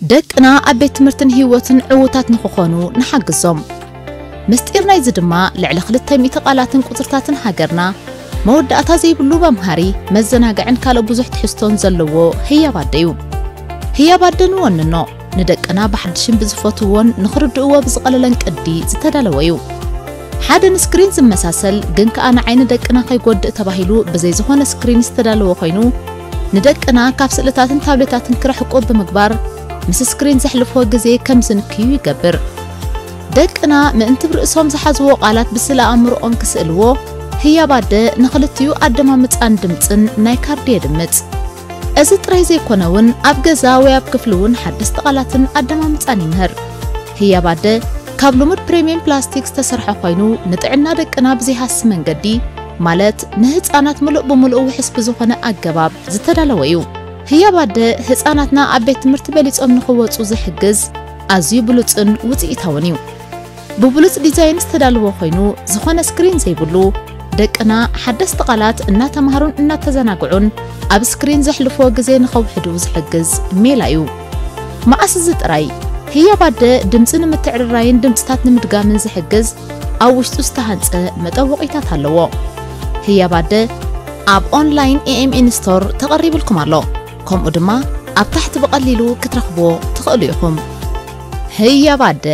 ደቅና ኣብ ቤት ትምህርትን ህይወትን ዕዉታት ንኽኾኑ ንሓግዞም። ምስጢር ናይዚ ድማ ልዕሊ ክልተ ሚእቲ ቃላትን ቁጽርታትን ሃገርና መወዳእታ ዘይብሉ መምሃሪ፣ መዘናግዕን ካልእ ብዙሕ ትሕዝቶን ዘለዎ ህያብ ኣደ እዩ። ህያብ ኣደ ንወንኖ ንደቅና ብሓድሽን ብዝፈትውዎን ንኽርድእዎ ብዝቐለለን ቅዲ ዝተዳለወ እዩ። ሓደ ንስክሪን ዝመሳሰል ግን ከኣ ንዓይኒ ደቅና ከይጎድእ ተባሂሉ ብዘይ ዝኾነ ስክሪን ዝተዳለወ ኮይኑ ንደቅና ካብ ስእልታትን ታብሌታትን ክርሕቁ ብምግባር ምስ ስክሪን ዘሕልፍዎ ግዜ ከም ዝንክዩ ይገብር። ደቅና ምእንቲ ብርእሶም ዝሓዝዎ ቃላት ብስእለ ኣእምሮኦም ክስእልዎ ህያብ ኣደ ንኽልቲኡ ኣደማምጻን ድምጽን ናይ ካርድ የድምጽ። እዚ ጥራይ ዘይኮነ እውን ኣብ ገዛ ወይ ኣብ ክፍሊ እውን ሓደስቲ ቃላትን ኣደማምጻን ይምህር። ህያብ ኣደ ካብ ልሙድ ፕሪሚየም ፕላስቲክ ዝተሰርሐ ኮይኑ ንጥዕና ደቅና ብዘይሃሲ መንገዲ ማለት ንህፃናት ምሉእ ብምሉእ ውሕስ ብዝኾነ ኣገባብ ዝተዳለወ እዩ። ህያብ ኣደ ህፃናትና ኣብ ቤት ትምህርቲ በሊፆም ንኽወፁ ዝሕግዝ ኣዝዩ ብሉፅን ውፅኢታውን እዩ። ብብሉፅ ዲዛይን ዝተዳለወ ኮይኑ ዝኾነ ስክሪን ዘይብሉ ደቅና ሓደስቲ ቃላት እናተማሃሩን እናተዘናግዑን ኣብ ስክሪን ዘሕልፍዎ ግዜ ንኸውሕዱ ዝሕግዝ ሜላ እዩ። መዓስ እዚ ጥራይ ህያብ ኣደ ድምፂ ንምትዕርራይን ድምፅታት ንምድጋምን ዝሕግዝ ኣብ ውሽጡ ዝተሃንፀ መጠወቒታት ኣለዎ። ህያብ ኣደ ኣብ ኦንላይን ኤኤምኤን ስቶር ተቐሪብልኩም ኣሎ። ከምኡ ድማ ኣብ ታሕቲ ብቐሊሉ ክትረኽብዎ ትኽእሉ ኢኹም። ህያብ ኣደ